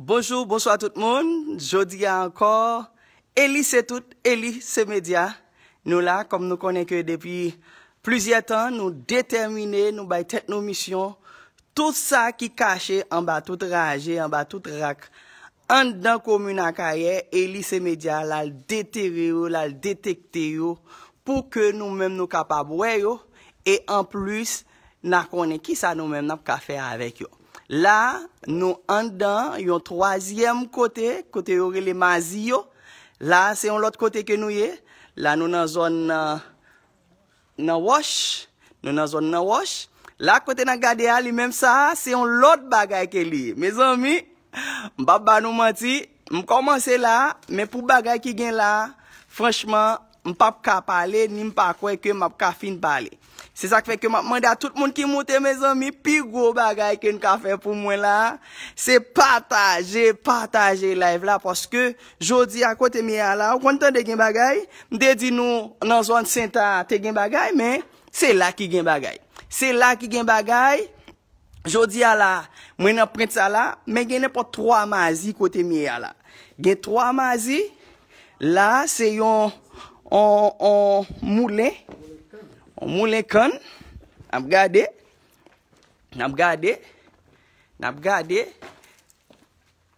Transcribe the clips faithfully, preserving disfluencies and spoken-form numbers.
Bonjou, bonswa tout moun. Jodi a ankò, Eli se tout, Eli se medya. Nou la, kòm nou konnen ke depi plizyè tan, nou detèmine, nou bay tèt nou misyon. Tout sa ki kache anba tout raje, anba tout rak, anndan komin Akayè, Eli se medya, l al detere yo, l al detekte yo, pou ke nou menm nou kapab wè yo, e anplis, n a konnen kisa nou menm n ap ka fè avèk yo. La, nou anndan yon twazyèm kote, kote yo rele Mazi yo. La, se yon lòt kote ke nou ye. La, nou nan zòn, nan, nan wòch. Nou nan zòn nan wòch. La, kote n ap gade a, li menm sa, se yon lòt bagay ke li ye. Mezanmi, m p ap ba nou manti, m kòmanse la, men pou bagay ki gen la, franchman, m p ap ka pale, ni m pa kwè ke m ap ka fin pale. Se sa k fè ke m ap mande a tout moun ki moute, mezanmi, pi gwo bagay ke n ka fè pou mwen la, se pataje, pataje live la, paske jodi a kote m ye a la, ou konn tande gen bagay, m te di nou nan zòn Senta te gen bagay, men se la ki gen bagay. Se la ki gen bagay. Jodi a la, mwen nan pwent sa la, men gen nenpòt twa Mazi kote m ye a la. Gen twa Mazi, la se yon, yon, yon moulen, yon moulen kann. N ap gade, n ap gade, n ap gade,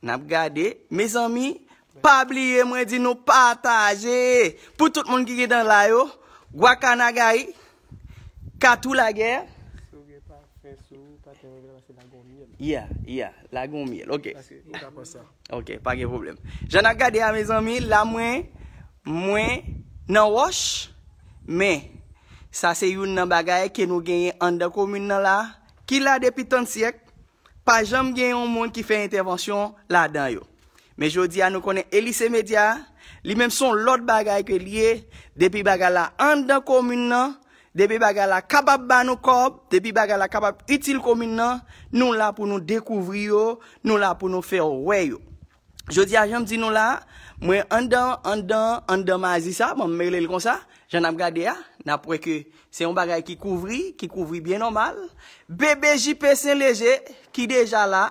n ap gade. Mezanmi, pa bliye mwen di nou pataje. Pou tout moun ki gentan la yo, Gwakanagayi, Katou Lagè. Si w gen pafen sou ou, pa te revele paske la gon myèl. Yeah, yeah, la gon myèl, ok. Paske ou ka pran sa. Ok, pa gen pwoblèm. Jan n ap gade a, mezanmi, la mwen, mwen nan wòch, men sa se youn nan bagay ke nou genyen anndan komin nan la, ki la depi tann syèk, pa janm gen yon moun ki fè entèvansyon ladan yo. Men jodi a, nou konnen Eli se medya, li menm se yon lòt bagay ke li ye, depi bagay la anndan komin nan, depi bagay la kapab ba nou kòb, depi bagay la kapab itil komin nan, nou la pou nou dekouvri yo, nou la pou nou fè w wè yo. Jodi a, jan m di nou la, mwen anndan, anndan, anndan Mazi sa, bon, m rele l konsa, jan n ap gade a, n ap wè ke se yon bagay ki kouvri, ki kouvri byen nòmal. Bebe J P Senleje, ki deja la,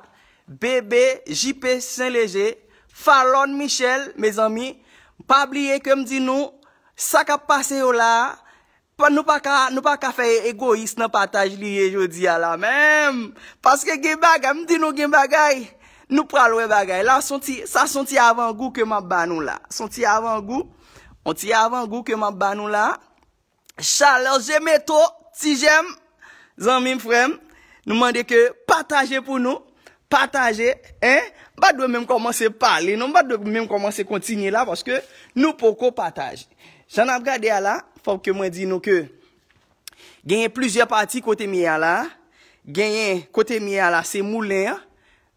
Bebe J P Senleje, Falòn Michel, mezanmi, pa bliye ke m di nou, sa k ap pase yo la, pa, nou pa ka, nou pa ka fè egoyis nan pataj li ye jodi a la menm. Paske gen bagay, m di nou gen bagay, nou pral wè bagay. La, s on ti, sa s on ti avangou ke m ap ba nou la. S on ti avangou, on ti avangou ke m ap ba nou la. Chalè Jemeto, Ti Jèm, zanmi m, frè m, nou mande ke pataje pou nou, pataje, en, m pa dwe menm kòmanse pale, non, m pa dwe menm kòmanse kontinye la, paske nou poko pataje. Jan n ap gade a la, fòk ke mwen di nou ke genyen plizyè pati kote m ye a la, genyen kote m ye a la, se moulen an,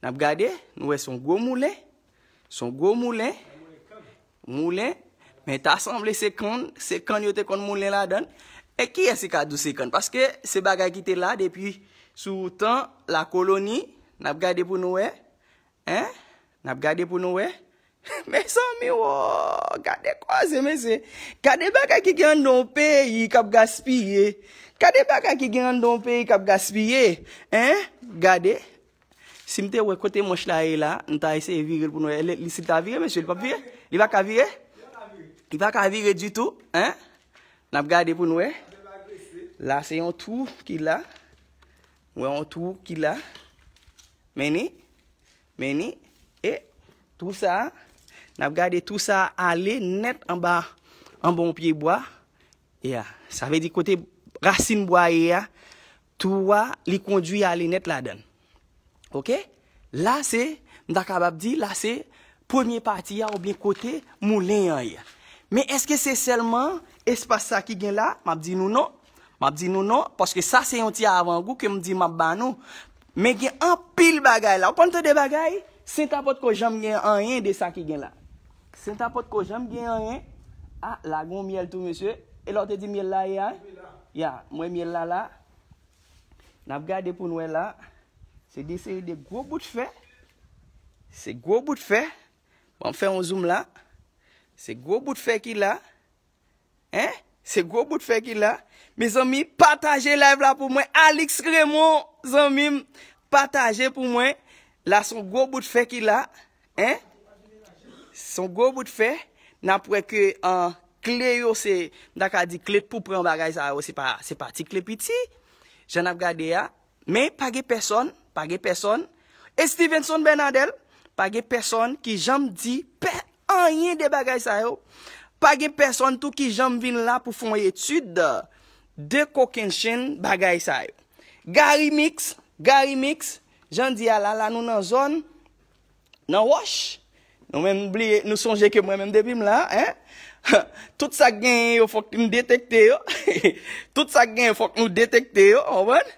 n ap gade, nou wè se yon gwo moulen, se yon gwo moulen, moulen, men ta sanble se kann, se kann yo te konn moulen ladan l. E kiyès ki ka di w se kann? Paske se bagay ki te la depi sou tan lakoloni, n ap gade pou nou wè, en, n ap gade pou nou wè. Mezanmi, wo, gade koze, mesye. Gade bagay ki gen anndan yon peyi k ap gaspiye. Gade bagay ki gen anndan yon peyi k ap gaspiye. En, gade. Si m te wè kote manch la ye la, m ta eseye vire l pou nou wè. Li, li, si l ta vire, mesye, li p ap vire? Li pa ka vire? Li pa ka vire ditou, en? N ap gade pou nou wè. La, se yon twou ki la. Wè yon twou ki la. Men ni, men ni. E twou sa a, n ap gade twou sa a ale nèt anba, anba yon pye bwa. Ya, sa vle di kote rasin bwa ye a, twou a, li kondui ale nèt ladan l. Ok? La se, m ta kapab di, la se premye pati a oubyen kote moulen an ye. Men èske se sèlman espas sa ki gen la? M ap di nou non. M ap di nou non, paske sa se yon ti avangou ke m di m ap ba nou. Men gen anpil bagay la. Ou konn tande bagay? Senta potko janm gen anyen de sa ki gen la. Senta potko janm gen anyen. A, la gon myèl tou, mesye. E la w te di myèl la ye a? Ya, m wè myèl la la. N ap gade pou n wè la. Se de seri de gwo bout fè. Se gwo bout fè. Ban m fè yon zoom la. Se gwo bout fè ki la. En? Se gwo bout fè ki la. Mezanmi, pataje live la pou mwen. Alix Raymond, zanmi m, pataje pou mwen. La se yon gwo bout fè ki la, en? Se yon gwo bout fè. N ap wè ke, an, kle yo se, m ta ka di kle pou pran bagay sa yo, se pa, se pa ti kle piti. Jan n ap gade a, men pa gen pèsòn, pa gen pèsòn. E Stevenson Bernadel, pa gen pèsòn ki janm di pè anyen de bagay sa yo. Pa gen pèsòn tou ki janm vin la pou fè yon etid de kokennchenn bagay sa yo. Gary Mix, Gary Mix, jan di a la, la nou nan zòn, nan wòch. Nou menm bliye, nou sonje ke mwen menm depi m la, en? Tout sa k genyen yo fòk nou detekte yo. Tout sa k genyen fòk nou detekte yo, w konprann?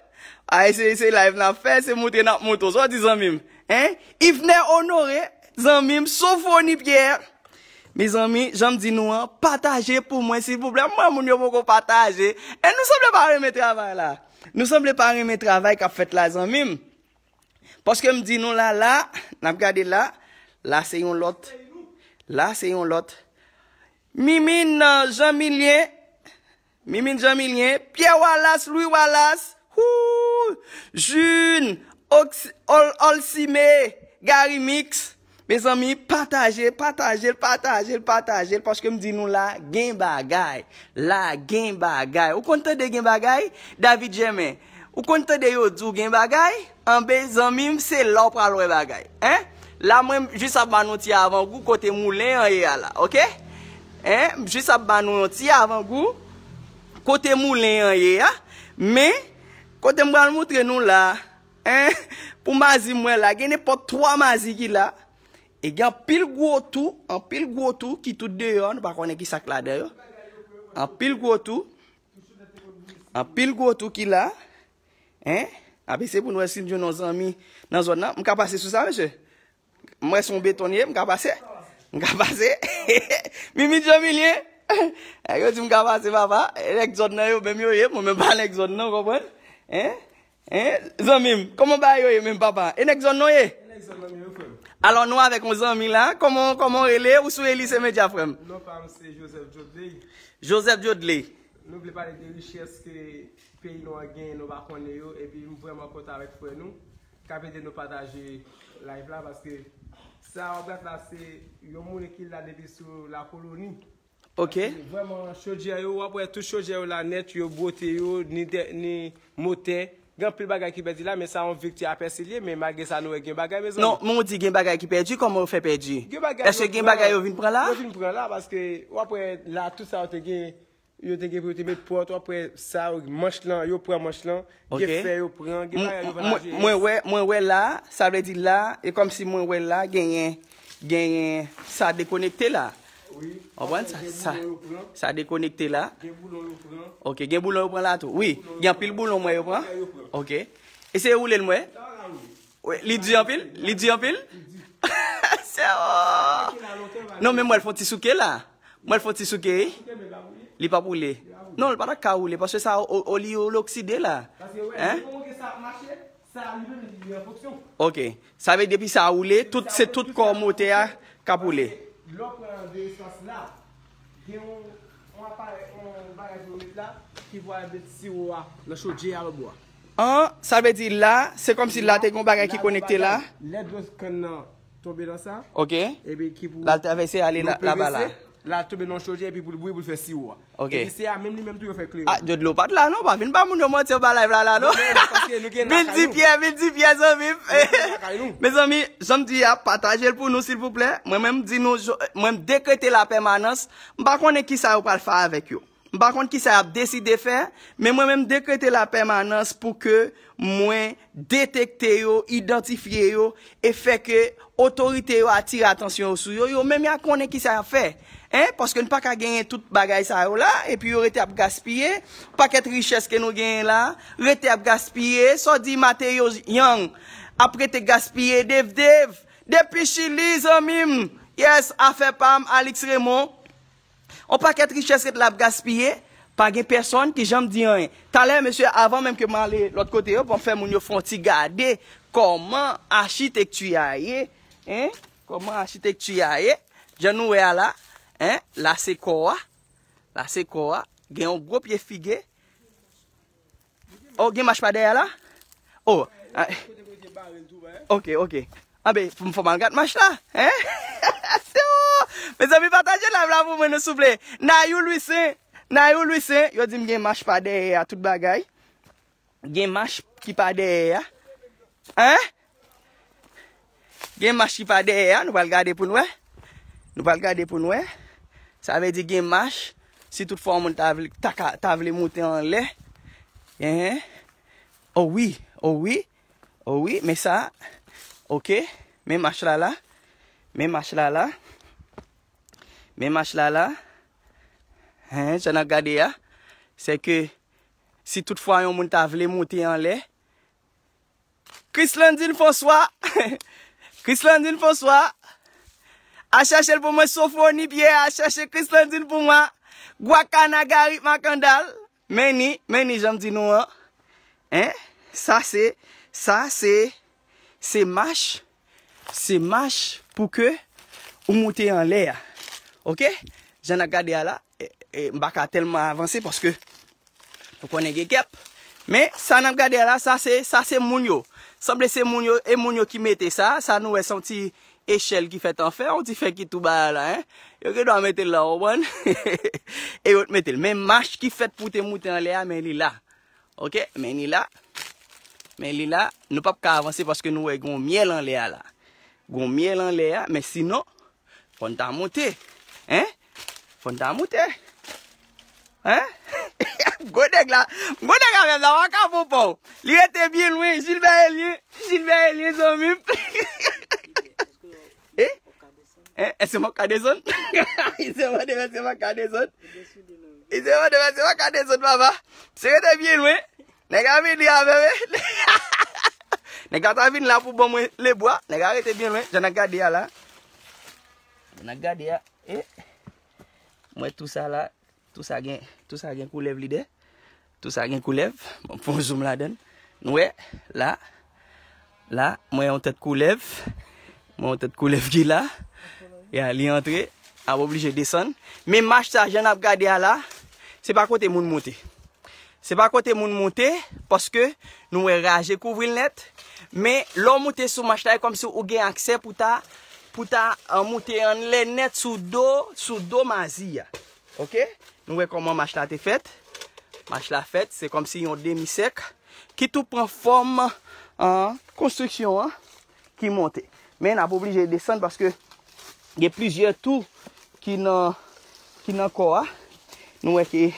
Ay, se, se live n ap fè, se moutre n ap moutre w. Sa w di zanmi m? En? Yvener Honoré, zanmi m, Sofoni Pierre. Mezanmi, jan m di nou an, pataje pou mwen, silvouplè. M wè moun yo poko pataje. E nou sanble pa renmen travay la. Nou sanble pa renmen travay k ap fèt la, zanmi m. Paske m di nou la, la, n ap gade la. La, se yon lòt. La, se yon lòt. Mimine, euh, Jean Milien. Mimine Jean Milien. Pierre Wallace, Louis Wallace. Hou! June, Ox-, Ol-, Olcime, Gary Mix. Mezanmi, pataje l, pataje l, pataje l, pataje l, paske m di nou la, gen bagay. La, gen bagay. Ou konn tande gen bagay? David Germain. Ou konn tande yo di w gen bagay? Anben, zanmi m, se la w pral wè bagay. En? La, mwen, m jis ap ba nou ti avangou kote moulen an ye a la, oke? En? M jis ap ba nou yon ti avangou kote moulen an ye a. Men, kote m pral moutre nou la, en? Pou mazi m wè la, gen nenpòt twa mazi ki la. E gen anpil gwo tou, anpil gwo tou ki tout deyò, nou pa konnen ki sa k ladan yo. Anpil gwo tou, anpil gwo tou ki la. En? N ap eseye pou n wè si n jwenn yon zanmi nan zòn nan. M ka pase sou sa, mesye? M wè se yon beton ye, m ka pase? M ka pase? Mimi Djanmilyen? Yo di m ka pase, papa. E nèg zòn nan yo menm yo ye, mwen menm pa nèg zòn nan, w konprann? En? En? Zanmi m, kòman bagay yo ye menm, papa? E nèg zòn nan w ye? E nèg zòn nan m ye, wi, frè m. Alò, nou avèk yon zanmi la. Kòman, kòman w rele? Ou sou Elise Media, frè m? Non pa m se Joseph Dieudley. Joseph Dieudley. Nou vle pale de richès ke peyi nou an genyen, nou pa konnen yo, epi m vrèman kontan avèk frè nou k ap ede nou pataje live la, paske sa w ap gade la, se yon moun ki la depi sou lakoloni. Ok. Paske vrèman, chodyè yo, w ap wè tout chodyè yo la nèt, yo bwote yo, ni dè-, ni motè. Gen anpil bagay ki pèdi la, men sa yon vikti apèsi l ye, men malgre sa, nou wè gen bagay, mezanmi. Non, men w di gen bagay ki pèdi, kòman yo fè pèdi? Gen bagay. Èske gen bagay yo vin pran la? Yo vin pran la, paske w ap wè la, tout sa yo te gen, yo te gen pou yo te met pòt, w ap wè sa, manch lan, yo pran manch lan, gen fè yo pran, gen bagay yo vann aje. Mwen wè, mwen wè la, sa vle di la, e kòmsi mwen wè la, genyen, genyen, sa dekonekte la. Wi. Konprann? Sa, sa, sa dekonekte la. Gen boulon yo pran. Ok, gen boulon yo pran la tou. Wi, gen anpil boulon mwen yo pran. Ok. Eseye woule l mwen. Wi, li di anpil? Li di anpil? Se, oh. Non, men mwen l fon ti souke la. Mwen l fon ti souke, wi. Li p ap woule. Non, l pa ta ka woule, paske sa, o, o, li, li okside la. Hein? Ok. Sa vle di depi sa woule, tout, se tout kò motè a k ap woule. Lè w pran de esans la, gen yon, yon aparèy, yon bagay pou yo met la, ki pou al met siwo a nan chodyè a lòtbò a. An, sa vle di la, se kòmsi la te gen yon bagay ki konekte la. Lè dlo kann nan tonbe nan sa. Ok. Epi ki pou. L al travèse, ale la, laba la. La tonbe nan chodyè, epi pou l bouyi, pou l fè siwo a. Ok. Epi se a menm li menm tou yo fè kleren. Ah, Dieudley, ou pa t la non, pa vin ba moun yo manti anba live la, la non. Non, men paske nou gen lakay nou. Vin di Pyè, vin di Pyè, zanmi m. Nou gen lakay nou. Mezanmi, jan m di a, pataje l pou nou, silvouplè. Mwen menm, m di nou, jo-, mwen, m dekrete lapèmanans. M pa konnen kisa yo pral fè avèk yo. M pa konn kisa y ap deside fè, men mwen menm, m dekrete lapèmanans pou ke mwen detekte yo, idantifye yo, e fè ke otorite yo atire atansyon yo sou yo, yo menm y a konnen kisa y ap fè. Hein? Paske n pa ka genyen tout bagay sa yo la, epi yo rete ap gaspiye. Pakèt richès ke nou genyen la, rete ap gaspiye. Sa w di Mateo Yang ap rete gaspiye, Dev Dev, depi Chili, zanmi m. Yes, afè pa m, Alix Raymond. On pakèt richès ret la ap gaspiye, pa gen pèsonn ki janm di anyen. Talè, mesye, avan menm ke m ale lòt kote yo, pou m fè moun yo fè yon ti gade kòman achitekti a ye, en? Kòman achitekti a ye? Jan nou wè a la, en? La se kò a. La se kò a. Gen yon gwo pye fige. Oh, gen mach pa dèyè la? Oh, ah. Ok, ok. Anben, pou m fò m al gad mach la, hein? Se ou! Mezanmi, pataje live la pou mwen, nou, souple. Nayou Louissaint, Nayou Louissaint, yo di m gen mach pa dèyè a, tout bagay. Gen mach ki pa dèyè a. Hein? Gen mach ki pa dèyè a, nou pral gade pou n wè. Nou pral gade pou n wè. Sa vle di gen mach, si tout fwa yon moun ta vle, ta ka, ta vle moute anlè. Hein? O wi, o wi, o wi, men sa, ok, men mach la la, men mach la la, men mach la la, hein, jan n ap gade a, se ke si tout fwa yon moun ta vle moute anlè, Chrislandine François, Chrislandine François, a chèche l pou mwen, Sofoni Pierre, a chèche Chrislandine pou mwen, Gwakana Gary Makandal, men ni, men ni, jan m di nou an. Hein? Sa se, sa se, se mach, se mach pou ke ou moute anlè a. Ok? Jan n ap gade a la, e, e, m pa ka tèlman avanse paske nou konnen gen kèp. Men sa n ap gade a la, sa se, sa se moun yo. Sanble se moun yo, e moun yo ki mete sa, sa nou wè se yon ti echèl ki fèt an fè, yon ti fè ki tou ba la, hein. Yo gen dwa mete l la, w konprann? E yo t mete l. Men mach ki fèt pou te moute anlè a, men li la. Ok, men li la. Men li la. Nou p ap ka avanse paske nou wè gen yon myèl anlè a la. Gen yon myèl anlè a, men sinon, fò n ta moute. Hein? Fò n ta moute. Hein? Gwo nèg la, gwo nèg la menm la, w a ka pou pòw. Li rete byen lwen, Gilbert Elien, Gilbert Elien, zanmi m. Eh? Eh, èske m ap ka desann? Li se mande m èske m ap ka desann. Li se mande m èske m ap ka desann, papa. Se rete byen lwen. Nèg la vini avè m. Nèg la ta vin la pou ban mwen lebwa. Nèg la rete byen lwen. Jan n ap gade a la. Jan n ap gade a. E mwen tou sa la. Tou sa gen, tou sa gen koulèv li de. Tou sa gen koulèv. Bon, fè yon zoom ladan l. Nou wè, la, la, mwen yon tèt koulèv. Mwen yon tèt koulèv ki la. Ya, li antre. Ap oblije desann. Men mach sa, jan n ap gade a la, se pa kote moun moute. Se pa kote moun moute, paske nou wè raje kouvri l nèt. Men lè w moute sou mach la, e kòmsi ou gen aksè pou ta, pou ta, an, moute anlè nèt sou do, sou do mazi a. Ok? Nou wè kòman mach la te fèt. Mach la fèt, se kòmsi yon demi sèk ki tou pran fòm, an, konstriksyon an ki monte. Men n ap oblije desann paske gen plizyè tou ki nan, ki nan kò a. Nou wè ke,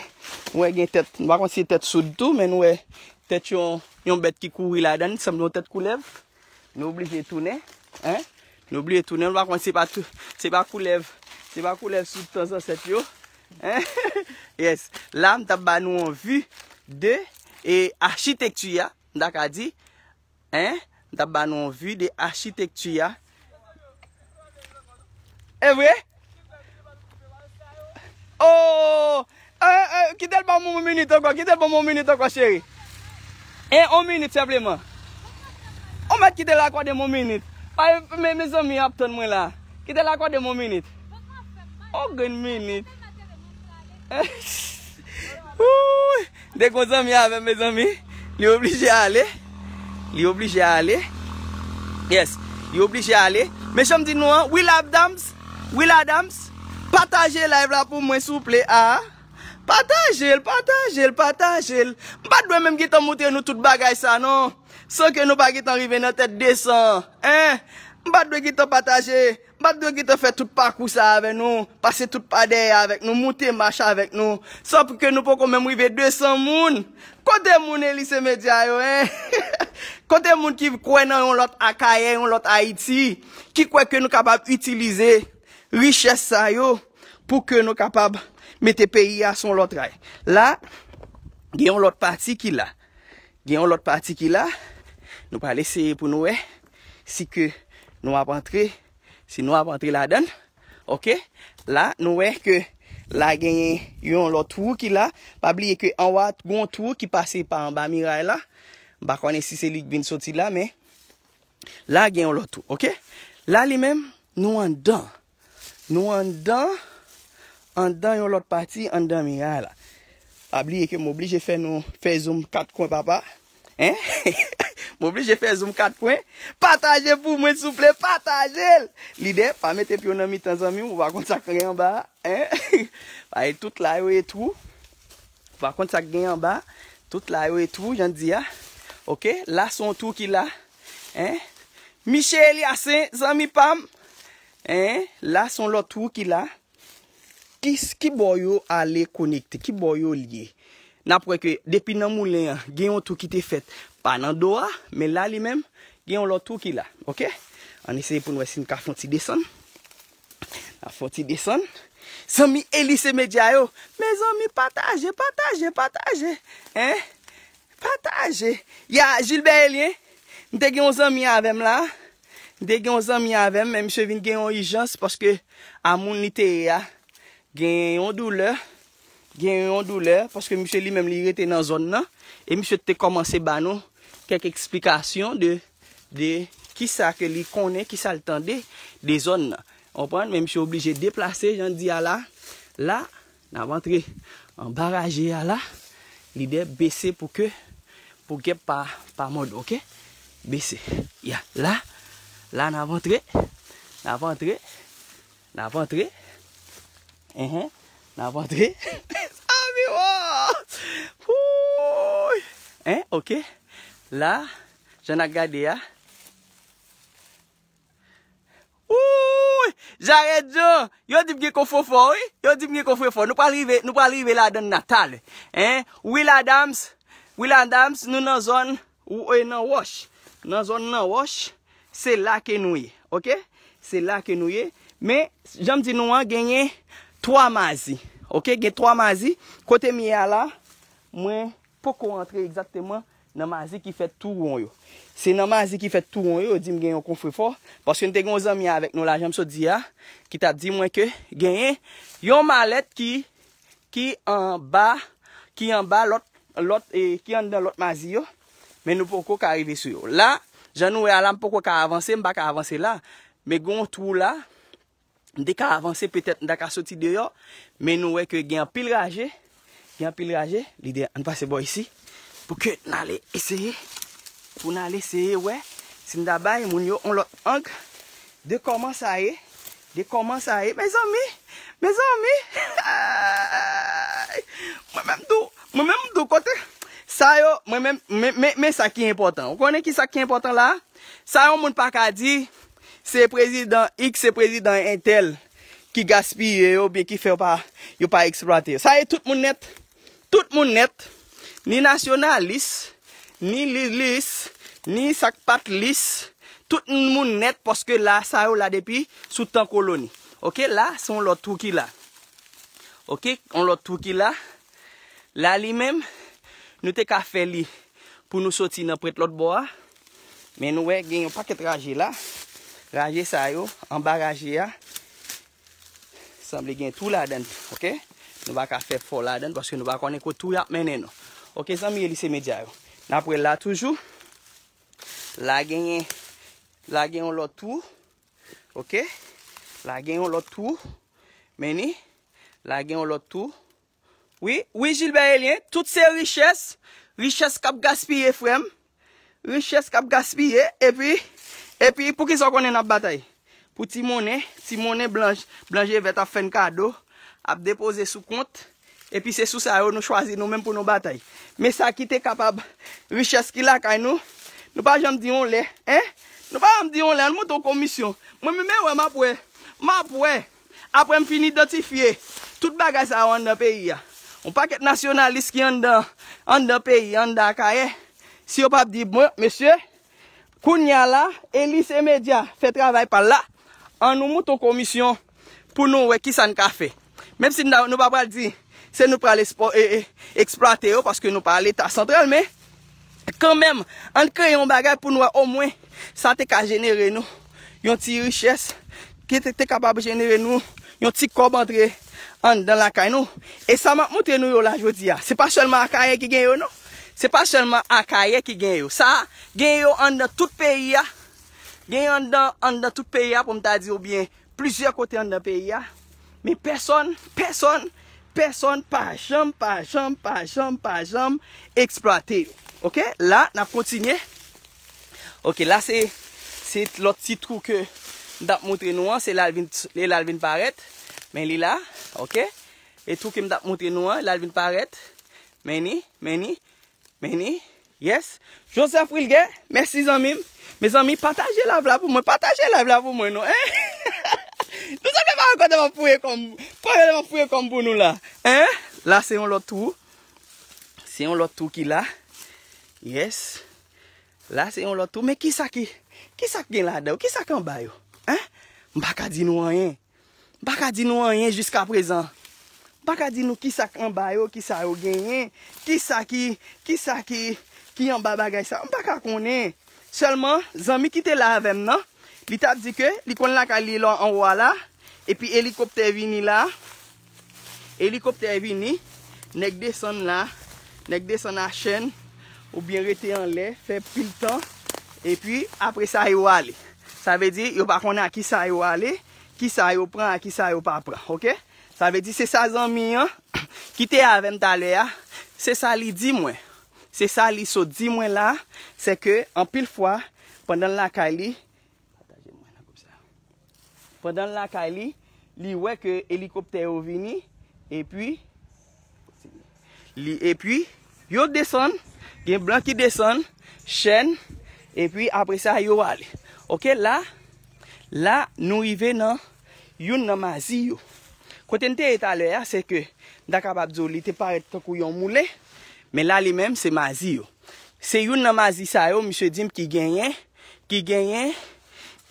nou wè gen tèt, nou pa konn si se tèt soud tou, men nou wè tèt yon, yon bèt ki kouri ladan, li sanble yon tèt koulèv. Nou oblije tounen, hein? Nou oblije tounen, nou pa konn se pa tou, se pa koulèv, se pa koulèv sou tan zansèt yo, hein? Yes. La, m t ap ba nou yon vi de, e, achitekti a, m ta ka di, hein? M t ap ba nou yon vi de achitekti a. E vre? Oh! Eh, eh, kite l ban mwen yon minit ankò, kite l ban mwen yon minit ankò, cheri. Eh, yon minit senpleman. Ou mèt kite l akòde m yon minit. Pa, men, mezanmi ap tann mwen la. Kite l akòde m yon minit. Yon grenn minit. Wouy! De gon zanmi avè m, mezanmi. Li oblije ale. Li oblije ale. Yes. Li oblije ale. Men jan m di nou an, Will Adams, Will Adams, pataje live la pou mwen, souple, a. Pataje l, pataje l, pataje l. M pa t dwe menm gentan montre nou tout bagay sa, non. San ke nou pa gentan rive nan tèt de san. Hein? M pa t dwe gentan pataje. M pa t dwe gentan fè tout pakou sa avè nou. Pase tout pa dèyè avèk nou. Moute mach avèk nou. San pou ke nou poko menm rive de san moun. Kote moun Elise Media yo, hein? Kote moun ki kwè nan yon lòt Akayè, yon lòt Ayiti? Ki kwè ke nou kapab itilize richès sa yo pou ke nou kapab mete peyi a sou yon lòt ray. La, gen yon lòt pati ki la. Gen yon lòt pati ki la. Nou pral eseye pou nou wè si ke nou ap antre, si nou ap antre ladan l. Ok? La, nou wè ke la genyen yon lòt twou ki la. Pa bliye ke anwa, gen yon twou ki pase pa anba miray la. M pa konnen si se li k vin soti la, men la gen yon lòt twou, ok? La li menm, nou anndan. Nou anndan, anndan yon lòt pati, anndan miray la. Pa bliye ke m oblije fè nou, fè zoom kat kwen, papa. Hein? M oblije fè zoom kat pwen. Pataje pou mwen, souple, pataje l! Lidè, pa mete pye w nan mitan, zanmi m, ou pa konn sa k gen anba a, hein? Paske tout la yo e twou. Ou pa konn sa k gen anba. Tout la yo e twou, jan di a. Ok, la se yon twou ki la. Hein? Miche Eliasen, zanmi pa m. Hein? La se yon lòt twou ki la. Ki, ki bò yo ale konekte? Ki bò yo lye? N ap wè ke depi nan moulen an, gen yon twou ki te fèt pa nan do a, men la li menm, gen yon lòt twou ki la. Ok? Ann eseye pou n wè si n ka fè yon ti desann. N ap fè yon ti desann. Zanmi Elise Medya yo, mezanmi, pataje, pataje, pataje. Hein? Pataje. Ya, Gilbert Elien, m te gen yon zanmi avè m la. M te gen yon zanmi avè m, men misye vin gen yon ijans paske a moun li te ye a gen yon doulè. Gen yon doulè, paske misye li menm li rete nan zòn nan. E misye te kòmanse ba nou kèk eksplikasyon de, de kisa ke li konnen, kisa l tande de zòn nan. Konprann? Men misye oblije deplase, jan di a la. La, n ap antre anba raje a la. Lidè bese pou ke, pou gèp pa, pa mòde, ok? Bese. Ya, la, la n ap antre. N ap antre. N ap antre. Enhen. N ap antre. Sa viwo! Wouy! Hein? Ok. La, jan n ap gade a. Wouy! Jared Jean! Yo di m gen kofofò, wi. Yo di m gen kofofò. Nou pral rive, nou pral rive ladann nan talè. Hein? Will Adams. Will Adams, nou nan zòn, ou, e, nan wòch. Nan zòn nan wòch, se la ke nou ye. Ok? Se la ke nou ye. Men, jan m di nou an, genyen twa mazi. Ok? Gen twa mazi. Kote m ye a la, mwen poko antre egzakteman nan mazi ki fèt tou won yo. Se nan mazi ki fèt tou won yo, yo di m gen yon konfrefò. Paske n te gen yon zanmi avèk nou la, jan m sot di a, ki t ap di mwen ke genyen yon malèt ki, ki anba, ki anba lòt, lòt, e, ki anndan lòt mazi yo. Men nou poko ka rive sou yo. La, jan nou wè a la, m poko ka avanse, m pa ka avanse la. Men gen yon twou la, m te ka avanse, petèt m ta ka soti deyò, men nou wè ke gen anpil raje, gen anpil raje, lidè, ann pase bò isi, pou ke n ale eseye, pou n ale eseye wè si n ta bay moun yo yon lòt ang de kòman sa ye, de kòman sa ye, mezanmi, mezanmi, mwen menm tou, mwen menm tou kote, sa yo, mwen menm, men, men, men sa ki enpòtan, ou konnen ki sa ki enpòtan la? Sa yon moun pa ka di, se prezidan X, se prezidan entèl ki gaspiye yo, oubyen ki fè yo pa, yo pa eksplwate yo. Sa ye tout moun nèt. Tout moun nèt. Ni nasyonalis, ni lilis, ni sa k pa t lis. Tout moun nèt paske la, sa yo la depi sou tan koloni. Ok, la, se yon lòt twou ki la. Ok, yon lòt twou ki la. La li menm, nou te ka fè li pou nou soti nan pwent lòt bò a. Men nou wè gen yon pakèt raje la. Raje sa yo, anba raje a, sanble gen twou ladann, ok? Nou pa ka fè fò ladann paske nou pa konnen kot twou y ap mennen nou. Ok, zanmi Elise Medya yo. N ap wè la toujou. La genyen, la gen yon lòt twou. Ok? La gen yon lòt twou. Men ni, la gen yon lòt twou. Wi, wi, Gilbert Elien, tout se richès, richès k ap gaspiye, frè m. Richès k ap gaspiye, epi, epi, poukisa w konnen n ap batay? Pou ti monnen, ti monnen blanch, blanch e vèt ap fè n kado, ap depoze sou kont, epi se sou sa yo nou chwazi nou menm pou nou batay. Men sa ki te kapab, richès ki lakay nou, nou pa janm di yon lè, en? Nou pa janm di yon lè, ann monte yon komisyon. Mwen menm, e wè, m ap wè, m ap wè. Apre m fin idantifye tout bagay sa yo anndan peyi a. Yon pakèt nasyonalis ki anndan, anndan peyi, anndan Akayè. Si yo p ap di, bon, mesye, kounye a la, Elise Medya fè travay pa l la, ann nou monte yon komisyon pou nou wè kisa n ka fè. Menm si n ta, nou pa pral di, se nou pral ekspo-, e, e, eksplwate yo, paske nou pa Leta santral, men kanmenm, ann kreye yon bagay pou n wè omwen sa te ka jenere nou yon ti richès, ki te, te kapab jenere nou yon ti kòb antre anndan lakay nou. E sa m ap montre nou yo la jodi a, se pa sèlman Akayè ki gen yo, non. Se pa sèlman Akayè ki gen yo. Sa, gen yo anndan tout peyi a. Gen yo anndan, anndan tout peyi a, pou m ta di, oubyen plizyè kote anndan peyi a. Men pèsonn, pèsonn, pèsòn pa janm, pa janm, pa janm, pa janm eksplwate yo. Oke, la, n ap kontinye. Oke, la se, se lòt ti twou ke m t ap montre nou an, se la l vin, se la l vin parèt. Men li la, oke. E twou ke m t ap montre nou an, la l vin parèt. Men ni, men ni, men ni. Yes. Joseph Wilger, mèsi zanmi m. Mezanmi, pataje live la pou mwen, pataje live la pou mwen non, en. Nou sa fè pa kote m ap fouye kòm, kote m ap fouye kòm pou nou la. En? La se yon lòt twou. Se yon lòt twou ki la. Yes. La se yon lòt twou. Men kisa ki, kisa ki gen ladan yo? Kisa ki anba yo? En? M pa ka di nou anyen. M pa ka di nou anyen jiskaprezan. M pa ka di nou kisa k anba yo, kisa yo genyen, kisa ki, kisa ki, ki anba bagay sa. M pa ka konnen. Sèlman, zanmi ki te la avè m nan, li t ap di ke li konn lakay li lò anwo a la, epi elikoptè vini la, elikoptè vini, nèg desann la, nèg desann a chèn, oubyen rete anlè, fè pil tan, epi apre sa yo ale. Sa vle di, yo pa konnen a kisa yo ale, kisa yo pran, a kisa yo pa pran, oke? Sa vle di, se sa zanmi an, ki te avè m talè a, se sa li di mwen. Se sa li sot di mwen la, se ke anpil fwa, pandan l lakay li, pataje mwen nan gwoup sa. Pandan l lakay li, li wè ke elikoptè yo vini, epi, li, epi, yo desann, gen blan ki desann, chèn, epi apre sa, yo ale. Oke, la, la, nou rive nan youn nan mazi yo. Kote n te ye talè a, se ke, m ta kapab di w, li te parèt tankou yon moulen, men la, li menm, se mazi yo. Se youn nan mazi sa yo, misye di m ki genyen, ki genyen,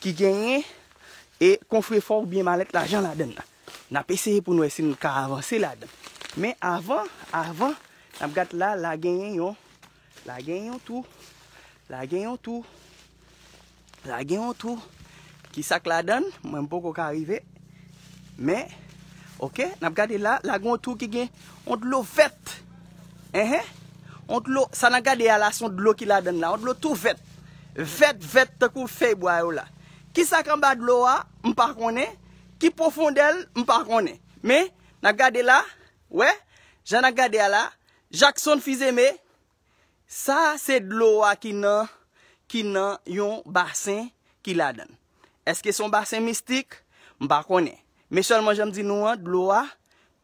ki genyen, e kofrefò oubyen malèt lajan ladan l la. N ap eseye pou n wè si n ka avanse ladan. Men avan, avan, n ap gad la, la genyen yon, la genyen yon twou, la genyen yon twou, la genyen yon twou. Kisa k ladan l? Mwen, m poko ka rive. Men, oke, n ap gade la, la gen yon twou ki gen yon dlo vèt. Enhen. Yon dlo, sa n ap gade a la, se yon dlo ki ladan l la, yon dlo tou vèt. Vèt, vèt, tankou fèy bwa yo la. Kisa k anba dlo a? M pa konnen. Ki pwofondè l? M pa konnen. Men, n ap gade la, wè, jan n ap gade a la, Jackson Fils-Aimé, sa se dlo a ki nan, ki nan yon basen ki ladan l. Èske se yon basen mistik? M pa konnen. Men sèlman jan m di nou an, dlo a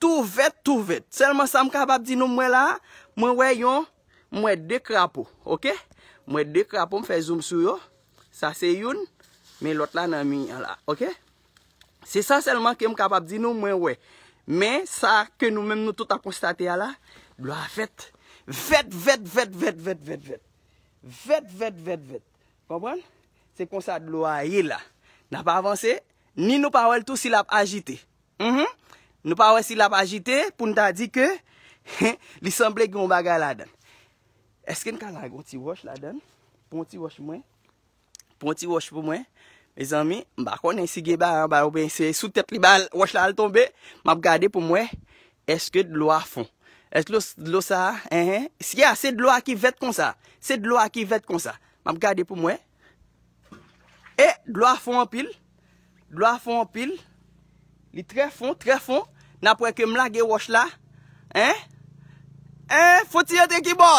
tou vèt, tou vèt. Sèlman sa m kapab di nou, m wè la, mwen wè yon, m wè de krapo, oke? M wè de krapo, m fè zoom sou yo. Sa se youn, men lòt la nan mi an la, oke? Se sa sèlman ke m kapab di nou, mwen wè. Men sa ke nou menm nou tout ap konstate a la, dlo a vèt. Vèt, vèt, vèt, vèt, vèt, vèt, vèt. Vèt, vèt, vèt, vèt. Konprann? Se konsa dlo a ye la. N ap avanse, ni nou pa wè l tou si l ap ajite. Mhm. Nou pa wè si l ap ajite pou n ta di ke li sanble gen yon bagay ladan l. Èske n ka lage yon ti wòch ladan l? Pran yon ti wòch mwen. Pran yon ti wòch pou mwen. Mezanmi, m pa konnen si gen bagay anba oubyen se sou tèt li ba wòch la al tonbe. M ap gade pou m wè èske dlo a fon. Èske dlo, dlo sa a, enhen, si a se dlo a ki vèt konsa. Se dlo a ki vèt konsa. M ap gade pou m wè. E dlo a fon anpil. Dlo a fon anpil. Li trè fon, trè fon. N ap wè ke m lage wòch la. En? En? Fon ti antre ki bò?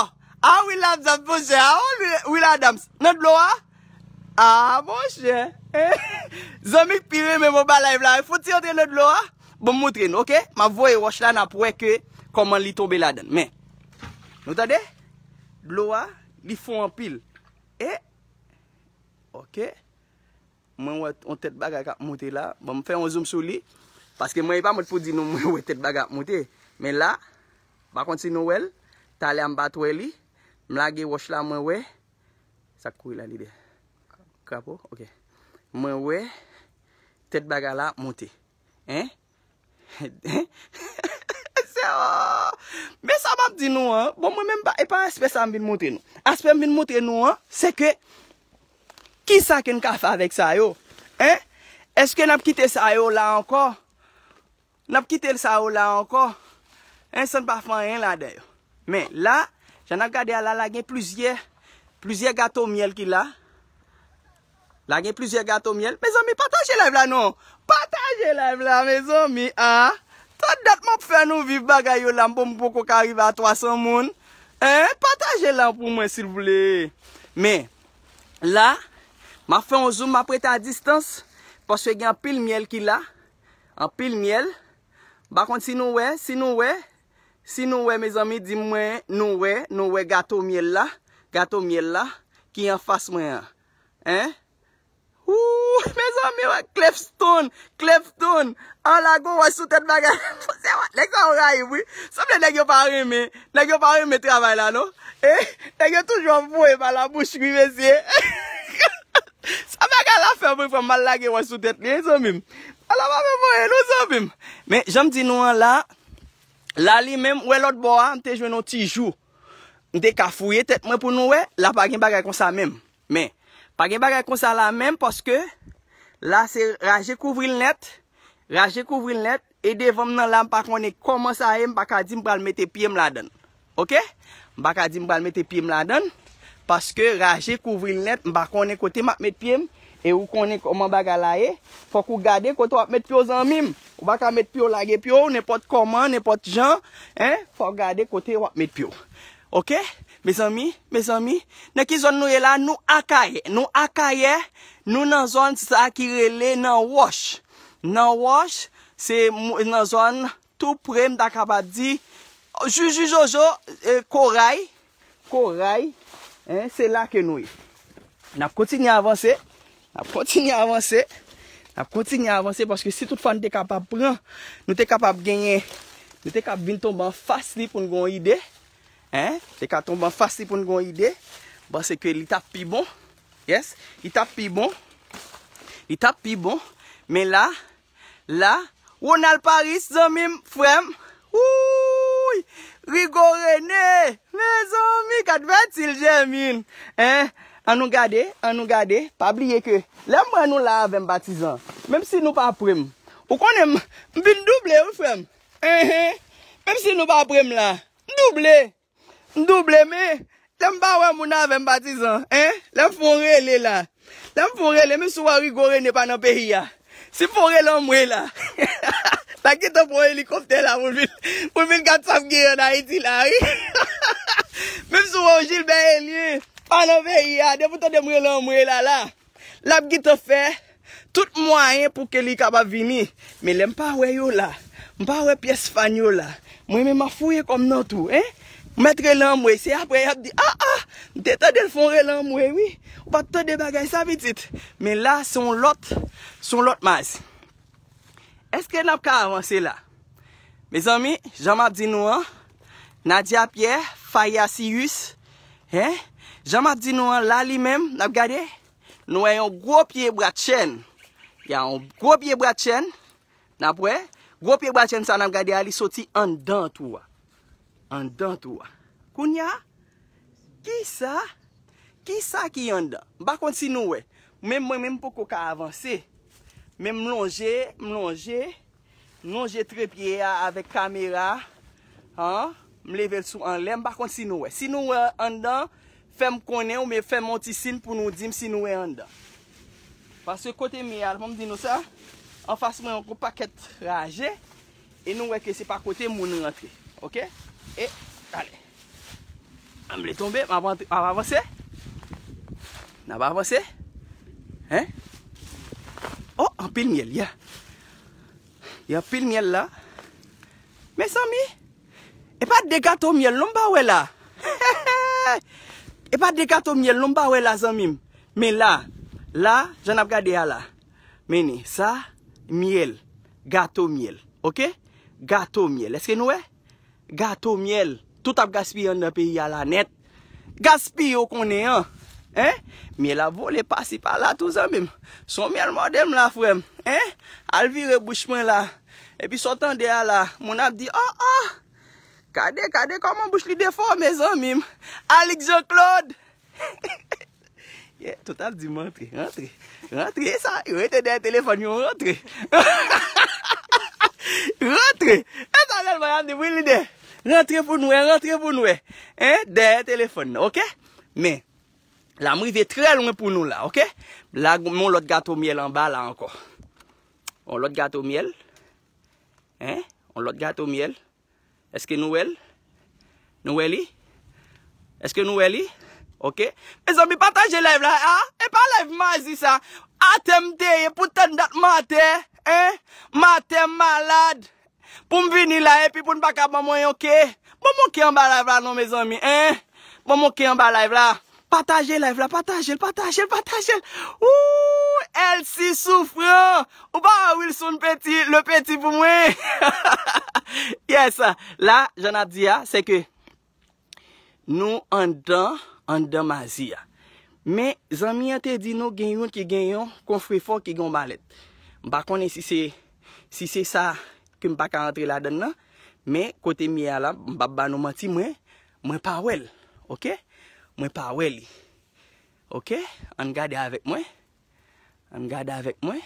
A wi, Ladams, monchè. A wi, wi, Ladams. Nan dlo a? A, monchè. En? Zanmi k pi renmen m anba live la. Fon ti antre nan dlo a. Bon, m montre nou, oke? M ap voye wòch la, n ap wè ke kòman li tonbe ladan l. Men, nou tande? Dlo a, li fon anpil. E, oke. Mwen wè yon tèt bagay k ap monte la. Bon, m fè yon zoom sou li. Paske mwen, e pa mwen pou di nou mwen wè tèt bagay ap monte. Men la, m pa konn si nou wè l. Talè a m pa t wè li. M lage wòch la, mwen wè. Sa k kouri la, li de. Krapo? Oke. Mwen wè tèt bagay la ap monte. En? Se, oh. Men sa m ap di nou an, bon, mwen menm pa, e pa aspè sa m vin montre nou. Aspè m vin montre nou an, se ke kisa ke n ka fè avèk sa yo? En? Èske n ap kite sa yo la ankò? N ap kite sa yo la ankò? En, san n pa fè anyen ladan yo. Men la, jan n ap gade a la, la gen plizyè, plizyè gato myèl ki la. La gen plizyè gato myèl. Mezanmi, pataje live la non. Pataje live la, mezanmi. A, Sa dat m ap fè nou viv bagay yo la, m poko ka rive a twa san moun. Hein? Pataje la pou mwen, silvouplè. Men, la, m ap fè yon zoom, m ap rete a distans, paske gen anpil myèl ki la. Anpil myèl. M pa konn si nou wè, si nou wè, si nou wè, mezanmi, di mwen, nou wè, nou wè gato myèl la, gato myèl la, ki anfas mwen an. Hein? Ooh, mezanmi, wè Clefton, Clefton. An la gon wòch sou tèt bagay. Se wè, nèg sa yo rayi, wi. Sanble nèg yo pa renmen, nèg yo pa renmen travay la, non. Eh, nèg yo toujou ap voye pa la bouch, wi, mesye. Sa bagay la fè mwen fè m mal lage wòch sou tèt li, wi, zanmi m. Ala pa fè voye, non, zanmi m. Men, jan m di nou an la, la li menm, wè lòt bò a, m te jwenn yon ti jou. M te ka fouye tèt mwen pou nou wè, la pa gen bagay konsa menm. Men, pa gen bagay konsa la menm, paske la se raje kouvri l nèt, raje kouvri l nèt, e devan m nan la, m pa konnen kòman sa ye, m pa ka di m pral mete pye m ladan l. Oke? M pa ka di m pral mete pye m ladan l, paske raje kouvri l nèt, m pa konnen kote m ap met pye m, e ou konnen kòman bagay la ye, fòk ou gade kote w ap met pye w, zanmi m. Ou pa ka met pye w, lage pye w, nenpòt kòman, nenpòt jan, hein, fòk gade kote w ap met pye w. Oke? Mezanmi, mezanmi, nan ki zòn nou ye la? Nou Akayè. Nou Akayè, nou nan zòn sa ki rele nan Wòch. Nan Wòch, se mo- nan zòn tou pre, m ta kapab di, Juju Jojo, eh, Koray, Koray, hein, se la ke nou ye. N ap kontinye avanse, n ap kontinye avanse, n ap kontinye avanse, paske si tout fwa nou te kapab pran, nou te kapab genyen, nou te kab vin tonbe anfas li pou n gen yon ide, hein, te ka tonbe anfas li pou n gen yon ide, m panse ke li t ap pi bon, yes, li t ap pi bon, li t ap pi bon, men la, la, Ronald Paris, zanmi m, frè m, wouy, Rigo Rene, mezanmi, kat vètil Jèmin, hein, an nou gade, an nou gade, pa bliye ke, lè m wè nou la avè m patizan, menm si nou pa pre m, ou konnen m, m vin double, wi, frè m, enhen, menm si nou pa pre m la, m double. M double, men lè m pa wè moun avè m patizan, hein? Lè m fè yon rele la. Lè m fè yon rele, menm si w wè Rigo Rene pa nan peyi a. Si m fè yon rele anmwe la. L ap gentan pran yon elikoptè la pou l vin, pou l vin gad sa k genyen ann Ayiti la, wi. Menm si w wè Gilbert Elie pa nan peyi a, depi w tande m rele anmwe la, la. L ap gentan fè tout mwayen pou ke li kapab vini. Men lè m pa wè yo la, m pa wè pyès fan yo la, mwen menm m ap fouye kò m nan tou, en. M mèt rele anmwe, se apre y ap di, a, a, m te tande l fè yon rele anmwe, wi. Ou pa t tande bagay sa, pitit. Men la, se yon lòt, se yon lòt maz. Èske n ap ka avanse la? Mezanmi, jan m ap di nou an, Nadia Pierre, Faya Sirius, en, jan m ap di nou an, la li menm, n ap gade, nou wè yon gwo pye bwa chèn. Y a yon gwo pye bwa chèn, n ap wè, gwo pye bwa chèn sa n ap gade a, li soti anndan twou a. Anndan twou a. Kounye a, kisa? Kisa ki anndan? M pa konn si nou wè. Men mwen menm m poko ka avanse. Men m lonje, m lonje, m lonje trepye a avèk kamera. An, m leve l sou anlè, m pa konn si nou wè. Si nou wè anndan, fè m konnen oubyen fè m yon ti siy pou nou di m si nou wè anndan. Paske kote m ye a, ban m di nou sa, anfas mwen yon gwo pakèt raje, e nou wè ke se pa kote moun rantre. Oke? E, ale. Anble tonbe, m ap antre, m ap avanse. N ap avanse. Hein? Oh, anpil myèl, ya. Y a anpil myèl la. Mezanmi, e pa de gato myèl non m pa wè la. E pa de gato myèl non m pa wè la, zanmi m. Men la, la, jan n ap gade a la. Men sa, myèl, gato myèl, oke? Gato myèl. Èske nou wè? Gato myèl. Tout ap gaspiye anndan peyi a la nèt. Gaspiye ou konnen an. Hein? Myèl ap vole pasi pala tou, zanmi m. Se yon myèl mòde m la, frè m. Hein? Al vire bouch mwen la. Epi sa w tande a la, moun ap di, oh, oh! Gade, gade kòman bouch li defòme, zanmi m. Alix Jean Claude! Yeah, tout ap di m antre, rantre. Rantre, e sa, yo rete dèyè telefòn yo, rantre. Rantre. E sa sèlman y ap di, wi, lidè. Rantre pou n wè, rantre pou n wè. Hein, dèyè telefòn nan, oke? Men, la m rive trè lwen pou nou la, oke? La, m yon lòt gato myèl anba la ankò. Yon lòt gato myèl. Hein? yon lòt gato myèl. Èske nou wè l? Nou wè li? Èske nou wè li? Ok. Mezanmi, pataje live la, a? E pa live mazi sa. Atè m te ye pou tann dat m atè, en? M atè, m malad. Pou m vini la, epi pou n pa ka ban mwen yon ke. Ban m yon ke anba live la non, mezanmi, en? Ban m yon ke anba live la. Pataje live la, pataje l, pataje l, pataje l. Ooh, Elsie Souffrant. Ou pa wè Wilson Petit, le Petit pou mwen. Yes. La, jan n ap di a, se ke nou anndan, anndan mazi a. Men, zanmi an te di nou gen youn ki gen yon konfrefò ki gen yon malèt. M pa konnen si se, si se sa ke m pa ka rantre ladann nan, men kote m ye a la, m p ap ba nou manti, mwen, mwen pa wè l. Ok? Mwen pa wè li. Ok? Ann gade avèk mwen. Ann gade avèk mwen.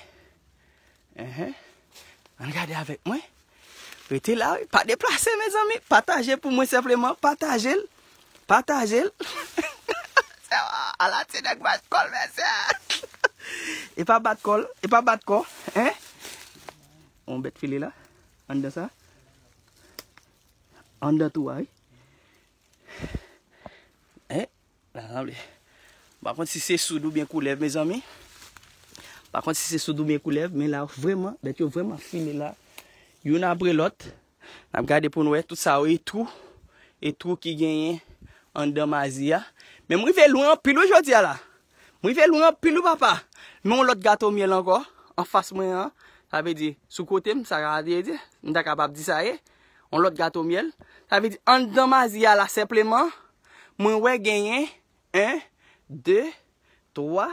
Enhen. Ann gade avèk mwen. Rete la, wi. Pa deplase, mezanmi. Pataje pou mwen senpleman. Pataje l. Pataje l. Ala ti nèg bat kò l, mesye. E pa bat kò l. E pa bat kò. En? On bèt file la. Anndan sa. Anndan tou a, wi. En? La, sanble. M pa konn si se soud oubyen koulèv, mezanmi. M pa konn si se soud oubyen koulèv, men la, vrèman, bèt yo vrèman file la. Youn apre lòt. N ap gade pou n wè tout sa yo, e twou, e twou ki genyen anndan mazi a. Men m rive lwen anpil, wi, jodi a la. M rive lwen anpil, wi, papa. Men yon lòt gato myèl ankò, anfas mwen an. Sa vle di, sou kote m, sa vle di, m ta kapab di sa ye. Yon lòt gato myèl. Sa vle di, anndan mazi a la, senpleman, mwen wè genyen en, de, twa,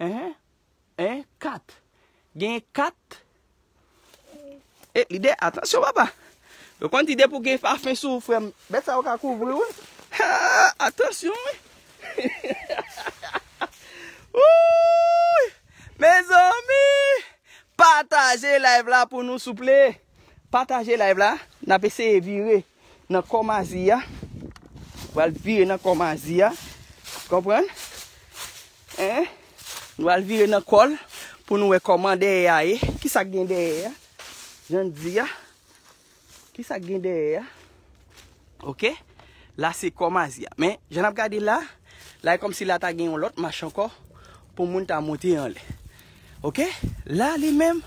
en, en, kat. Genyen kat. E, lidè, atansyon, papa. Yo konn di depi w gen pafen sou ou, frè m, bèt sa yo ka kouvri w, wi. Ha, atansyon, wi. Wouy! Mezanmi! Pataje live la pou nou, souple. Pataje live la. N ap eseye vire nan kò mazi a. Pral vire nan kò mazi a. Konprann? En? Nou pral vire nan kò l pou nou wè kòman dèyè a ye. Kisa k gen dèyè a? Jan n di a. Kisa k gen dèyè a? Ok? La se kò mazi a. Men, jan n ap gade la, la e kòmsi la ta gen yon lòt mach ankò pou moun ta monte anlè. Ok? La li menm,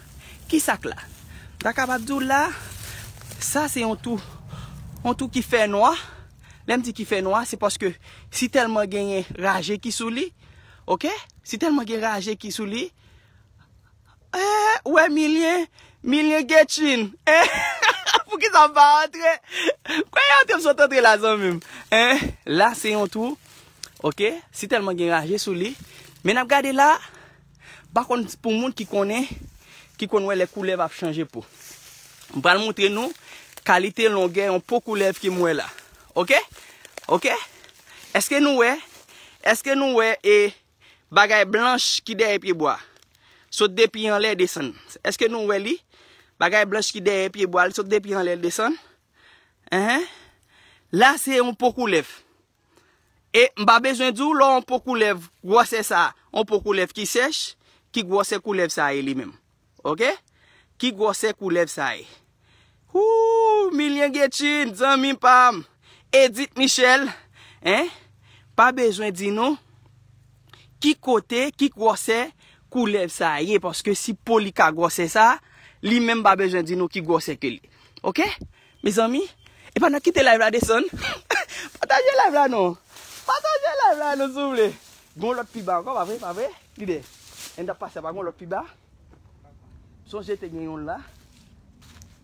kisa k la? M ta kapab di w la, sa se yon twou. Yon twou ki fè nwa. Lè m di ki fè nwa, se paske si tèlman genyen raje ki sou li, ok? Si tèlman gen raje ki sou li, eh, ou wè milyen, milyen getchin. Eh, poukisa m pa antre? Kwè antre m sot antre la, zanmi m. Eh, la se yon twou. Ok, si tèlman gen raje sou li. Men n ap gade la, m pa konn pou moun ki konnen, ki konn wè lè koulèv ap chanje po. M pral montre nou kalite longè yon po koulèv ke m wè la. Ok? Ok? Èske nou wè? Èske nou wè e bagay blanch ki dèyè pyebwa? Sot depi anlè desann. Èske nou wè li? Bagay blanch ki dèyè pyebwa, li sot depi anlè desann. Enhen. La se yon po koulèv. E m pa bezwen di w lè yon po koulèv gwosè sa, yon po koulèv ki sèch, ki gwosè koulèv sa ye li menm. Ok? Ki gwosè koulèv sa ye? Hoo, milyen getchin, zanmi pa m. Edith Michel, en? Pa bezwen di nou ki kote, ki gwosè koulèv sa ye, paske si po li ka gwosè sa, li menm pa bezwen di nou ki gwosè ke li. Ok? Mezanmi, epa n ap kite live la desann. Pataje live la non. Pataje live la non, souple. Gon lòt pi ba ankò, pa vre, pa vre? Lidè. N ap pase pa gon lòt pi ba. Sonje te gen youn la.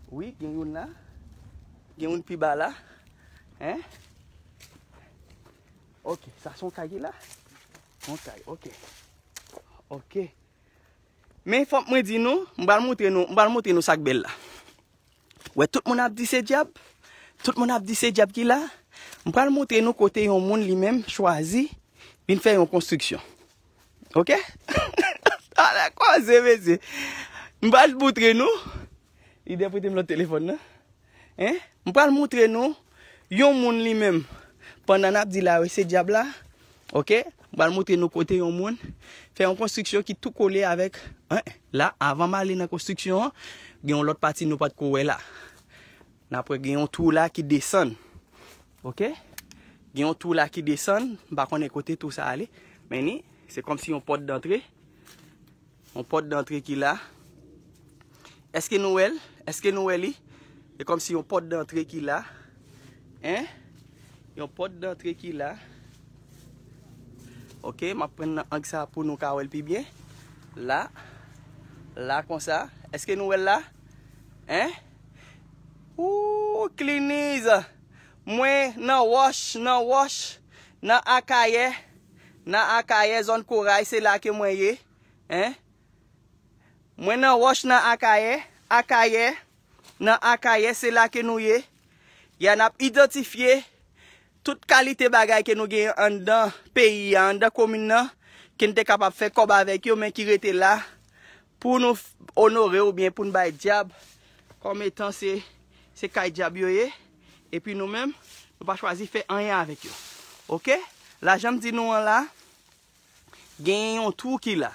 Wi, gen youn la. Gen youn pi ba la. En? Ok, sa se yon kay ki la. Yon kay, ok. Ok. Men fòk mwen di nou, m pral montre nou, m pral montre nou sa k bèl la. Wè, tout moun ap di se dyab. Tout moun ap di se dyab ki la. M pral montre nou kote yon moun li menm chwazi vin fè yon konstriksyon. Ok? Talè koze, mesye. M pral montre nou. Lidè prete m lòt telefòn nan. En? M pral montre nou yon moun li menm. Pandan n ap di la, wi, se dyab la. Ok? M pral montre nou kote yon moun fè yon konstriksyon ki tou kole avèk, en, la, avan m ale nan konstriksyon an, gen yon lòt pati nou pa t ko wè la. N ap wè gen yon twou la ki desann. Oke? Gen yon twou la ki desann. M pa konnen kote twou sa ale. Men ni, se kòmsi yon pòt dantre. Yon pòt dantre ki la. Èske nou wè l? Èske nou wè li? Se kòmsi yon pòt dantre ki la. Hein? Yon pòt dantre ki la. Oke, m ap pran nan ang sa pou nou ka wè l pi byen. La. La konsa. Èske nou wè l la? Hein? Ooh, Cliniz. Mwen nan wòch, nan wòch, nan Akayè, nan Akayè, zòn Koray, se la ke mwen ye. Hein? Mwen nan wòch nan Akayè, Akayè, nan Akayè, se la ke nou ye. Ya n ap idantifye tout kalite bagay ke nou genyen anndan peyi a, anndan komin nan, ke n te kapab fè kòb avèk yo, men ki rete la pou nou f- onore oubyen pou n bay dyab kòm etan se, se kay dyab yo ye. Epi nou menm, nou pa chwazi fè anyen avèk yo. Oke? La, jan m di nou an la, genyen yon twou ki la.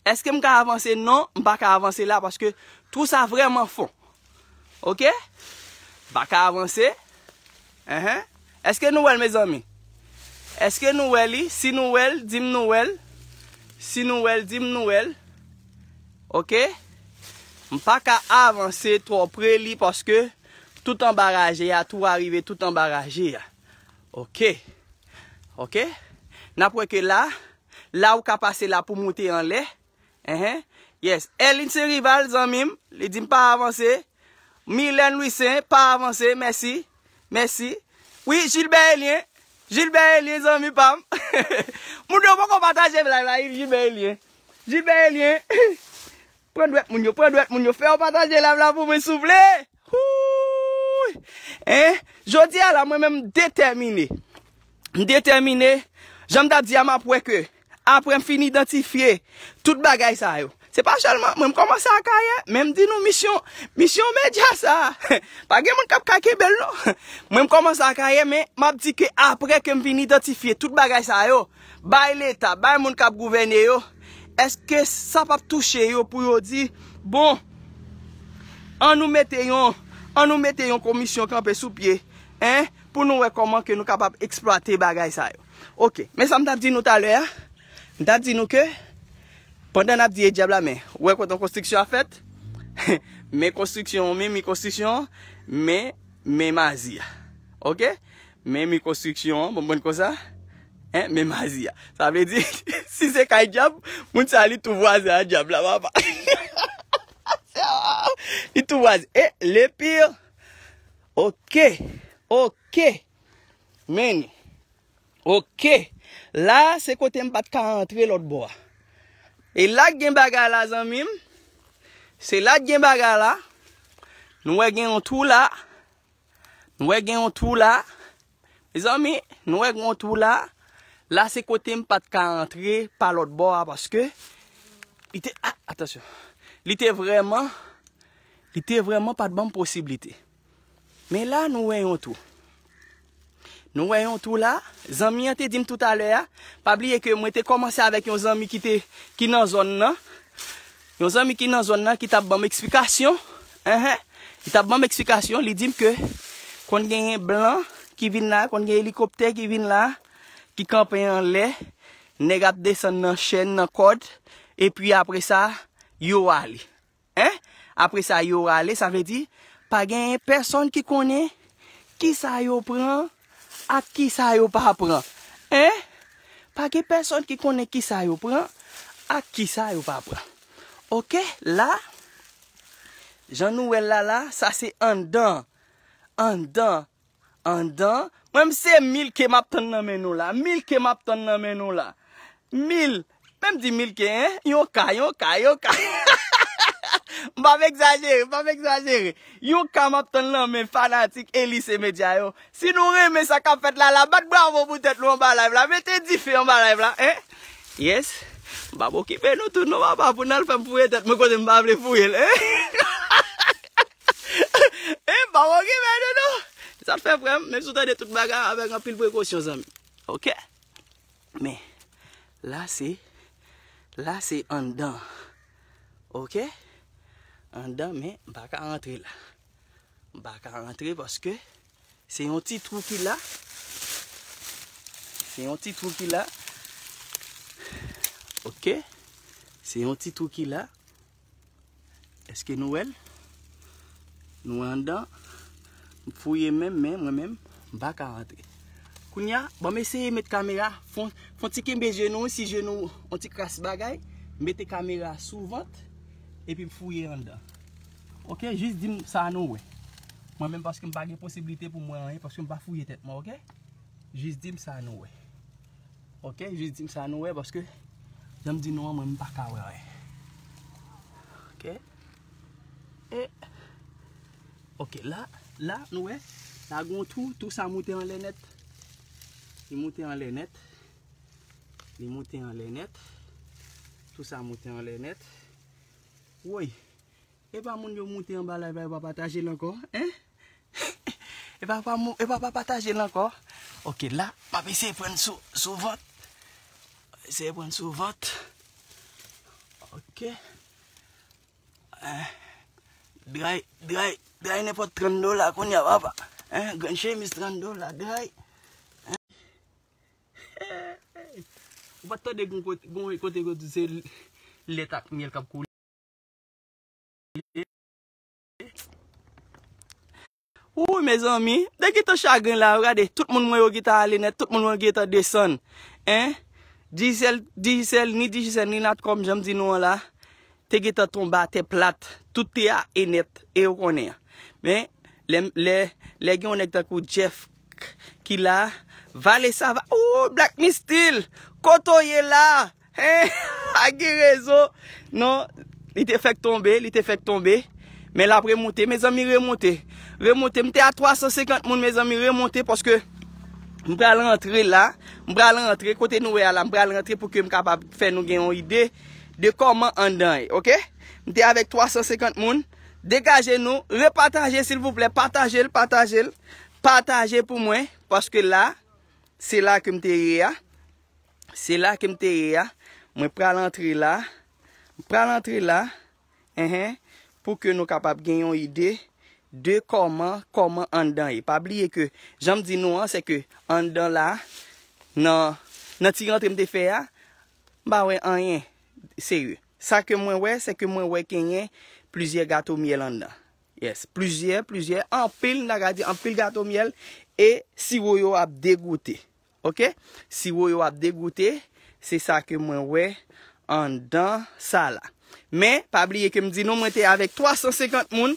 Èske m ka avanse? Non, m pa ka avanse la paske twou sa vrèman fon. Oke? M pa ka avanse. Enhen. Èske nou wè l, mezanmi? Èske nou wè li? Si nou wè l, di m nou wè l. Si nou wè l, di m nou wè l. Oke? M pa ka avanse twò pre li paske tout anba raje a, twou a rive tout anba raje a. Oke. Oke? N ap wè ke la, la ou ka pase la pou moute anlè. Enhen. Yes. Erlin Serival, zanmi m, li di m pa avanse. Milène Louissaint, pa avanse. Mèsi. Mèsi. Wi, Gilbert Elien. Gilbert Elien, zanmi pa m. Moun yo poko pataje live la, Gilbert Elien. Gilbert Elien. Pran dwèt moun yo, pran dwèt moun yo. Fè yo pataje live la pou mwen, souple. Houuy! Hein? Jodi a la, mwen menm, m detèmine. M detèmine. Jan m t ap di a, m ap wè ke apre m fin idantifye tout bagay sa yo. Se pa sèlman mwen, m kòmanse Akayè, men m di nou misyon, misyon medya sa a, pa gen moun k ap ka kenbe l non. Mwen, m kòmanse Akayè, men m ap di ke apre ke m fin idantifye tout bagay sa yo, bay Leta, bay moun k ap gouvène yo, èske sa p ap touche yo pou yo di, bon, an nou mete yon, an nou mete yon komisyon kanpe sou pye, en, pou nou wè kòman ke nou kapab eksplwate bagay sa yo. Oke, men sa m t ap di nou talè a, m t ap di nou ke, pandan n ap di e dyab la, men, ou wè kote yon konstriksyon ap fèt, men konstriksyon, men mi konstriksyon, men, men mazi a. Oke? Men mi konstriksyon an, bon, bon, konsa. Hein, men mazi a. Sa vle di, si se kay dyab, moun sa li tou vwazen a dyab la, papa. Li tou vwazen. E, le pire. Oke. Oke. Men. Oke. La, se kote m pa t ka antre lòt bò a. E la k gen bagay la, zanmi m. Se la k gen bagay la. Nou wè gen yon twou la. Nou wè gen yon twou la. Mezanmi, nou wè gen yon twou la. La, se kote m pa t ka antre pa lòt bò a, paske li te, ah, atansyon. Li te vrèman, li te vrèman pa t ban m posiblite. Men la, nou wè yon twou. Nou wè yon twou la. Zanmi an te di m toutalè a. Pa bliye ke mwen te kòmanse avèk yon zanmi ki te, ki nan zòn nan. Yon zanmi ki nan zòn nan ki t ap ban m eksplikasyon. Enhen. Li t ap ban m eksplikasyon. Li di m ke konn genyen blan ki vin la, konn gen elikoptè ki vin la, ki kanpe anlè. Nèg ap desann nan chèn, nan kòd. Epi apre sa, yo ale. Hein? Apre sa, yo rale, sa vle di, pa genyen pèsonn ki konnen kisa yo pran ak kisa yo pa pran. Hein? Pa gen pèsonn ki konnen kisa yo pran ak kisa yo pa pran. Oke, la, jan nou wè l la, la, sa se anndan, anndan, anndan. Mwen, m se mil ke m ap tann nan men nou la. Mil ke m ap tann nan men nou la. Mil. Men m di mil ke, en? Yon ka, yon ka, yon ka. M p ap egzajere, m p ap egzajere. Yon ka m ap tann nan men fanatik Elise Medya yo. Si nou renmen sa k ap fèt la, la, bat bravo pou tèt nou anba live la. Mete dife anba live la, en? Yes. M p ap okipe nou tou non, papa, pou n al fè m fouye tèt mwen kote m pa vle fouye l, en? En, m p ap okipe nou non. Sa t fè frè m, menm si w tande tout bagay avèk anpil prekosyon, zanmi. Oke? Men, la se, la se anndan. Oke? Anndan, men m pa ka rantre la. M pa ka rantre paske se yon ti twou ki la. Se yon ti twou ki la. Ok. Se yon ti twou ki la. Èske nou wè l? Nou wè anndan? M fouye menm, men mwen menm, m pa ka rantre. Kounye a, ban m eseye met kamera, fon, fon ti kenbe jenou, si jenou, yon ti kras bagay, m mete kamera sou vant, epi m fouye anndan. Ok, jis di m sa nou wè. Mwen menm, paske m pa gen posiblite pou m wè anyen, paske m pa fouye tèt mwen, ok? Jis di m sa nou wè. Ok, jis di m sa nou wè, paske jan m di nou an, mwen, m pa ka wè anyen. Ok. E, ok, la, la, nou wè, la gon twou, twou sa moute anlè nèt. Li moute anlè nèt. Li moute anlè nèt. Twou sa moute anlè nèt. Woy. E pa moun yo moute anba la, e pa yo pa pataje l ankò, en? E pa pa mou-, e pa pa pataje l ankò. Ok, la, m ap eseye pran sou, sou vant. Eseye pran sou vant. Ok. Eh, dray, dray, dray nenpòt trant dola kounye a, papa. En, grenn chemiz trant dola, dray. Ou pa t tande gon kote, gon kote yo di se lèt ak myèl k ap koule? Wi, mezanmi, m te gentan chagren la, gade, tout moun mwen yo gentan ale nèt, tout moun mwen yo gentan desann. En? Digicel, Digicel, ni Digicel, ni Natcom, jan m di nou an la, te gentan tonbe atè plat. Tout te a e nèt, e yo konnen an. Men, lè, lè, lè gen yon nèg tankou Jeff k-, ki la, vale sa va, oh, Black Mistil, kote w ye la? Hein? Pa gen rezo. Non, li te fèk tonbe, li te fèk tonbe. Men l ap remonte, mezanmi, remonte. Remonte, m te a twa san senkant moun, mezanmi, remonte, paske m pral rantre la. M pral rantre, kote nou wè a la, m pral rantre pou ke m kapab fè nou gen yon ide de kòman anndan ye, ok? M te avèk twa san senkant moun. Degaje nou, repataje, silvouplè, pataje l, pataje l. Pataje pou mwen, paske la, se la ke m te ye a. Se la ke m te ye a. Mwen pral antre la. M pral antre la. Enhen. Pou ke nou kapab gen yon ide de kòman, kòman anndan ye. Pa bliye ke, jan m di nou an, se ke anndan la, nan, nan ti rantre m te fè a, m pa wè anyen serye. Sa ke mwen wè, se ke mwen wè genyen plizyè gato myèl anndan. Yes, plizyè, plizyè, anpil, m ta ka di anpil gato myèl e siwo yo ap degoute. Ok? Siwo yo ap degoute, se sa ke mwen wè anndan sa la. Men, pa bliye ke m di nou, mwen te avèk twa san senkant moun.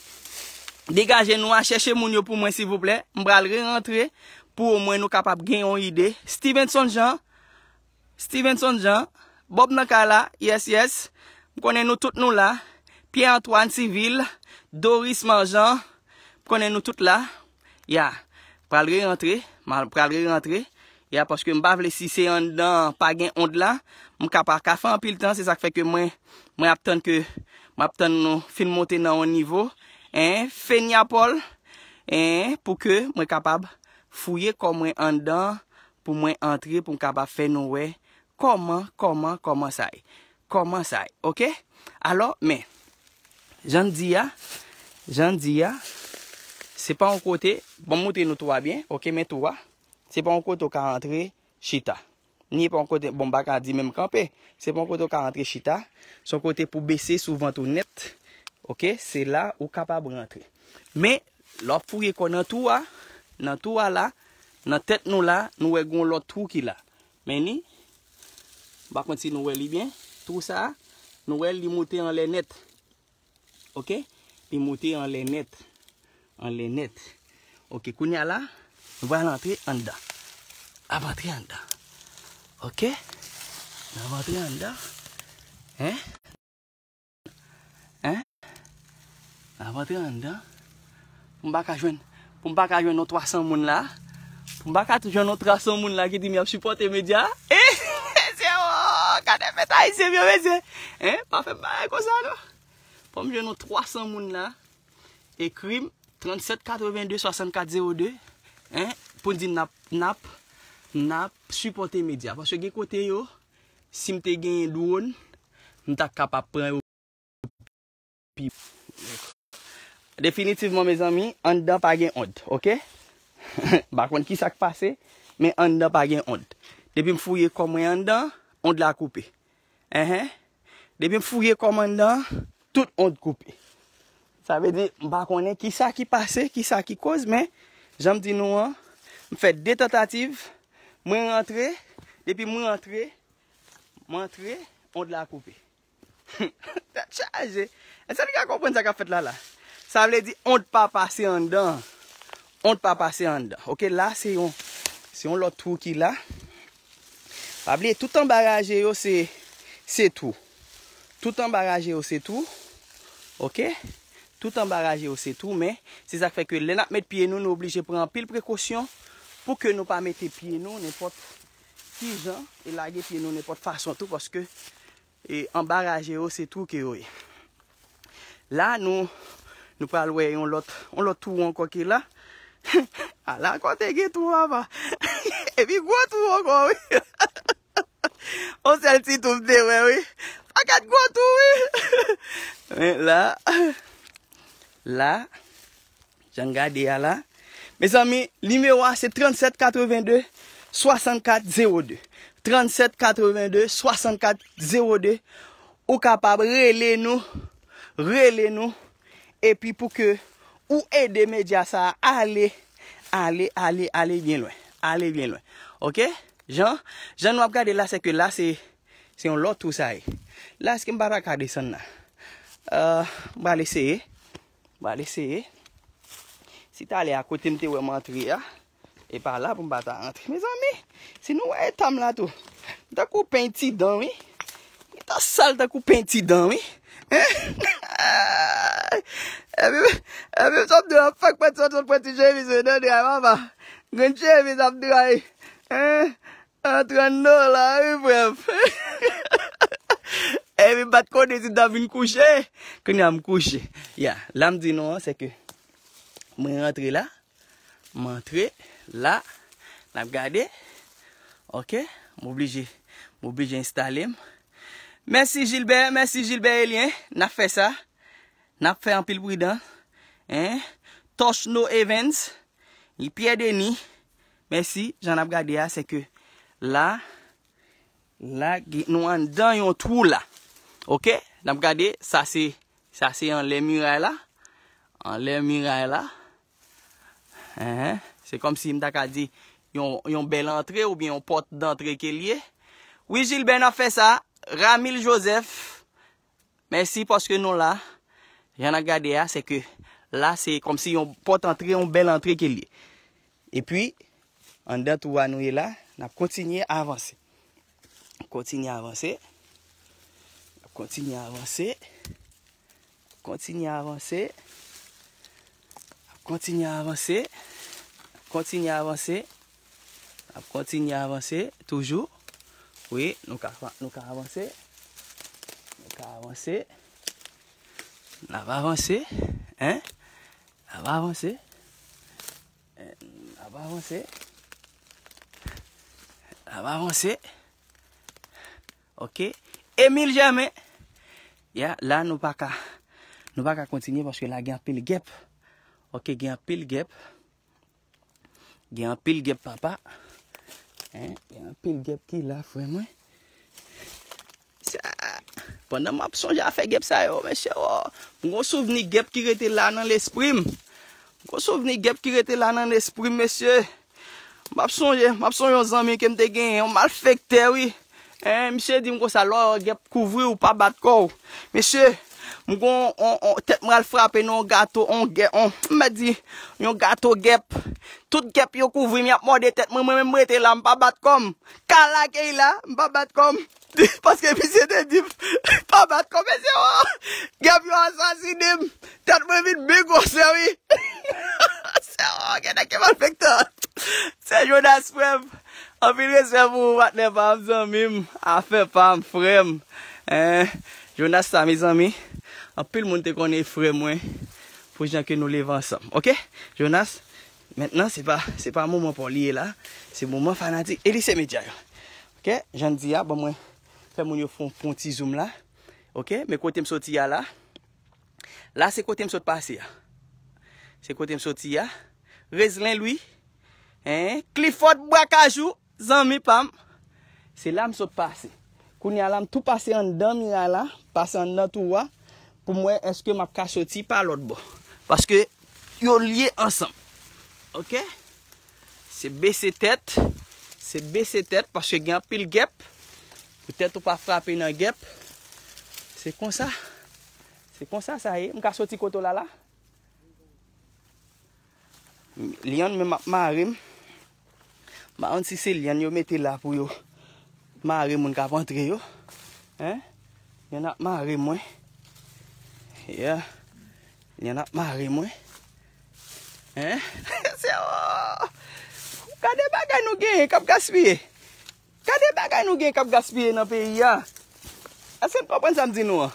Degaje nou a, chèche moun yo pou mwen, silvouplè. M pral re-rantre pou omwen nou kapab gen yon ide. Stevenson Jean, Stevenson Jean, Bob nan kay la, yes, yes. M konnen nou tout nou la. Pierre Antoine Civil, Doris Marjan, m konnen nou tout la. Ya, pral re-rantre, m pral re-rantre. Ya, paske m pa vle si se anndan pa gen ond la, m ka pa ka fè anpil tan, se sa k fè ke mwen, mwen ap tann ke, mwen ap tann nou fin monte nan yon nivo. En, Fenia Paul, en, pou ke mwen kapab fouye kò mwen anndan, pou mwen antre, pou m kapab fè nou wè kòman, kòman, kòman sa ye. Kòman sa ye, ok? Alò, men, jan n di a, jan n di a, se pa yon kote, bon, m montre nou twou a byen, ok, men twou a, se pa yon kote w ka antre chita. Ni pa yon kote, bon, m pa ka di menm kanpe, se pa yon kote w ka antre chita, se yon kote pou bese sou vant ou nèt, ok, se la ou kapab rantre. Men, lè w ap fouye kò nan twou a, nan twou a la, nan tèt nou la, nou wè gon lòt twou ki la. Men ni, m pa konn si nou wè li byen. Twou sa a, nou wè li moute anlè nèt. Ok? Li moute anlè nèt. Anlè nèt. Ok, kounye a la, nou pral antre anndan. N ap antre anndan. Ok? N ap antre anndan. Hein? Hein? N ap antre anndan. Pou m pa ka jwenn, pou m pa ka jwenn yon twa san moun la. Pou m pa ka jwenn yon twa san moun la ki di m y ap sipòte medya. Eh, mesye, oh, gade fèt ayisyen m yo, mesye. Hein? Pa fè m bagay konsa, non. Pou m jwenn yon twa san moun la, ekri m trannsèt katrevenndde swasannkat zewo de, hein, pou di n ap, n ap, n ap sipòte medya. Paske gen kote yo, si m te genyen dwòn, m ta kapab pran yo pi. Definitivman, mezanmi, anndan pa gen ond, oke? M pa konn ki sa k pase, men anndan pa gen ond. Depi m fouye kò mwen anndan, ond la koupe. Enhen. Depi m fouye kò m anndan, tout ond koupe. Sa vle di, m pa konnen ki sa ki pase, ki sa ki koz, men jan m di nou an, m fè de tantativ, mwen rantre, depi mwen rantre, mwen rantre, ond la koupe. Tèt chaje. Èske nou ka konprann sa k ap fèt la la? Sa vle di ond pa pase anndan. Ond pa pase anndan. Oke, la se yon, se yon lòt twou ki la. Pa bliye, tout anba raje yo se, se twou. Tout anba raje yo se twou. Oke? Tout anba raje yo se twou, men se sa k fè ke lè n ap met pye nou, nou oblije pran anpil prekosyon pou ke nou pa mete pye nou nenpòt ki jan e lage pye nou nenpòt fason tou, paske e anba raje yo se twou ke yo ye. La, nou, nou pral wè yon lòt, yon lòt twou ankò ki la. Ala kote gen twou, papa. Epi gwo twou ankò, wi. On sèl ti twou m te wè, wi. Pakèt gwo twou, wi. Men la, la, jan n gade a la. Mezanmi, nimewo a se trannsèt katreven de, swasannkat zewo de. Trannsèt katreven de, swasannkat zewo de. Ou kapab rele nou, rele nou, epi pou ke ou ede medya sa a ale, ale, ale, ale byen lwen. Ale byen lwen. Oke? Jan, jan nou ap gade la, se ke la, se, se yon lòt twou sa ye. La, èske m pa ta ka desann la? Euh, m pral eseye. M pral eseye. Si talè a kote m te wè m antre a, e pa la pou m pa ta antre. Mezanmi, si nou wè eta m la tou, m tankou peny ti dan, wi. Li ta sal tankou peny ti dan, wi. Hein? Epi, epi, sa m di w, ap fèk pati sot, sot pati chemiz, wi, tande, ay, papa. Grenn chemiz ap dray. Hein? An trant dola, wi, frè m. Epi m pa t konnen si m ta vin kouche. Kounye a m kouche. Ya, la m di nou an, se ke mwen rantre la. M antre la. N ap gade. Oke. M oblije, m oblije enstale m. Mèsi Gilbert, mèsi Gilbert Elien. N ap fè sa. N ap fè anpil pridan. Hein? Toshno Evans. Pierre Denis. Mèsi. Jan n ap gade a, se ke la, la, gen, nou anndan yon twou la. Oke? N ap gade, sa se, sa se anlè miray la. Anlè miray la. Enhen. Se kòmsi m ta ka di yon, yon bèl antre oubyen yon pòt dantre ke l ye. Wi, Gilbert, n ap fè sa. Ramil Joseph, mèsi paske nou la. Jan n ap gade a, se ke la, se kòmsi yon pòt antre, yon bèl antre ke l ye. Epi, anndan twou a nou ye la, n ap kontinye avanse. Kontinye avanse. Kontinye avanse. Kontinye avanse. Kontinye avanse. Kontinye avanse. Ap kontinye avanse toujou. Wi, nou ka, nou ka avanse. Nou ka avanse. N ap avanse. Hein? N ap avanse. N ap avanse. N ap avanse. Oke. Emile Germain. Ya, la nou pa ka, nou pa ka kontinye paske la gen anpil gèp. Oke, gen anpil gèp. Gen anpil gèp, papa. Hein, gen anpil gèp ki la, frè mwen. Sa, pandan m ap sonje afè gèp sa yo, mesye, o, m gon souvni gèp ki rete la nan lespri m. M gon souvni gèp ki rete la nan lespri m, mesye. M ap sonje, m ap sonje yon zanmi ke m te genyen, yon malfektè, wi. Hein, misye di m konsa, lè w wè gèp kouvri w, pa bat kò w. Mesye, m gon, on, on, tèt mwen al frape nan yon gato, on gè, on, m mèt di, yon gato gèp. Tout gèp yo kouvri m, y ap mòde tèt mwen, mwen menm m rete la, m pa bat kò m. Kala ke y la, m pa bat kò m. Paske misye te di m, pa bat kò, mesye, o. Gèp yo asasinen m. Tèt mwen vin byen gwosè, wi. Se, o, gen nèg ki malfektè. Se Jonas, frè m. Anpil respè pou ou, patnè pa m, zanmi m, afè pa m, frè m. Hein? Jonas sa, mezanmi, anpil moun te konnen frè mwen pou jan ke nou leve ansanm. Oke? Jonas, mentnan, se pa, se pa moman pa w li ye la. Se moman fanatik Elise Media yo. Oke? Jan n di a, ban mwen fè moun yo fè yon, fè yon ti zoom la. Oke? Men kote m soti a la. La, se kote m sot pase a. Se kote m soti a. Rezlen Lwi. Hein? Clifford Bwa Kajou, zanmi pa m. Se la m sot pase. Kounye a la, m tou pase anndan miray la, pase anndan tou a, pou m wè èske m ap ka soti pa lòt bò. Paske yo lye ansanm. Oke? Se bese tèt, se bese tèt, paske gen anpil gèp. Poutèt ou pa frape nan gèp. Se konsa. Se konsa sa ye. M ka soti kote w la la. Lyann menm ap mare m. M pa konn si se lyann yo mete la pou yo mare moun k ap antre yo. Hein? Lyann ap mare mwen. Yeah. Lyann ap mare mwen. Hein? Se, oh! Gade bagay nou genyen k ap gaspiye. Gade bagay nou genyen k ap gaspiye nan peyi a. Èske n konprann sa m di nou an?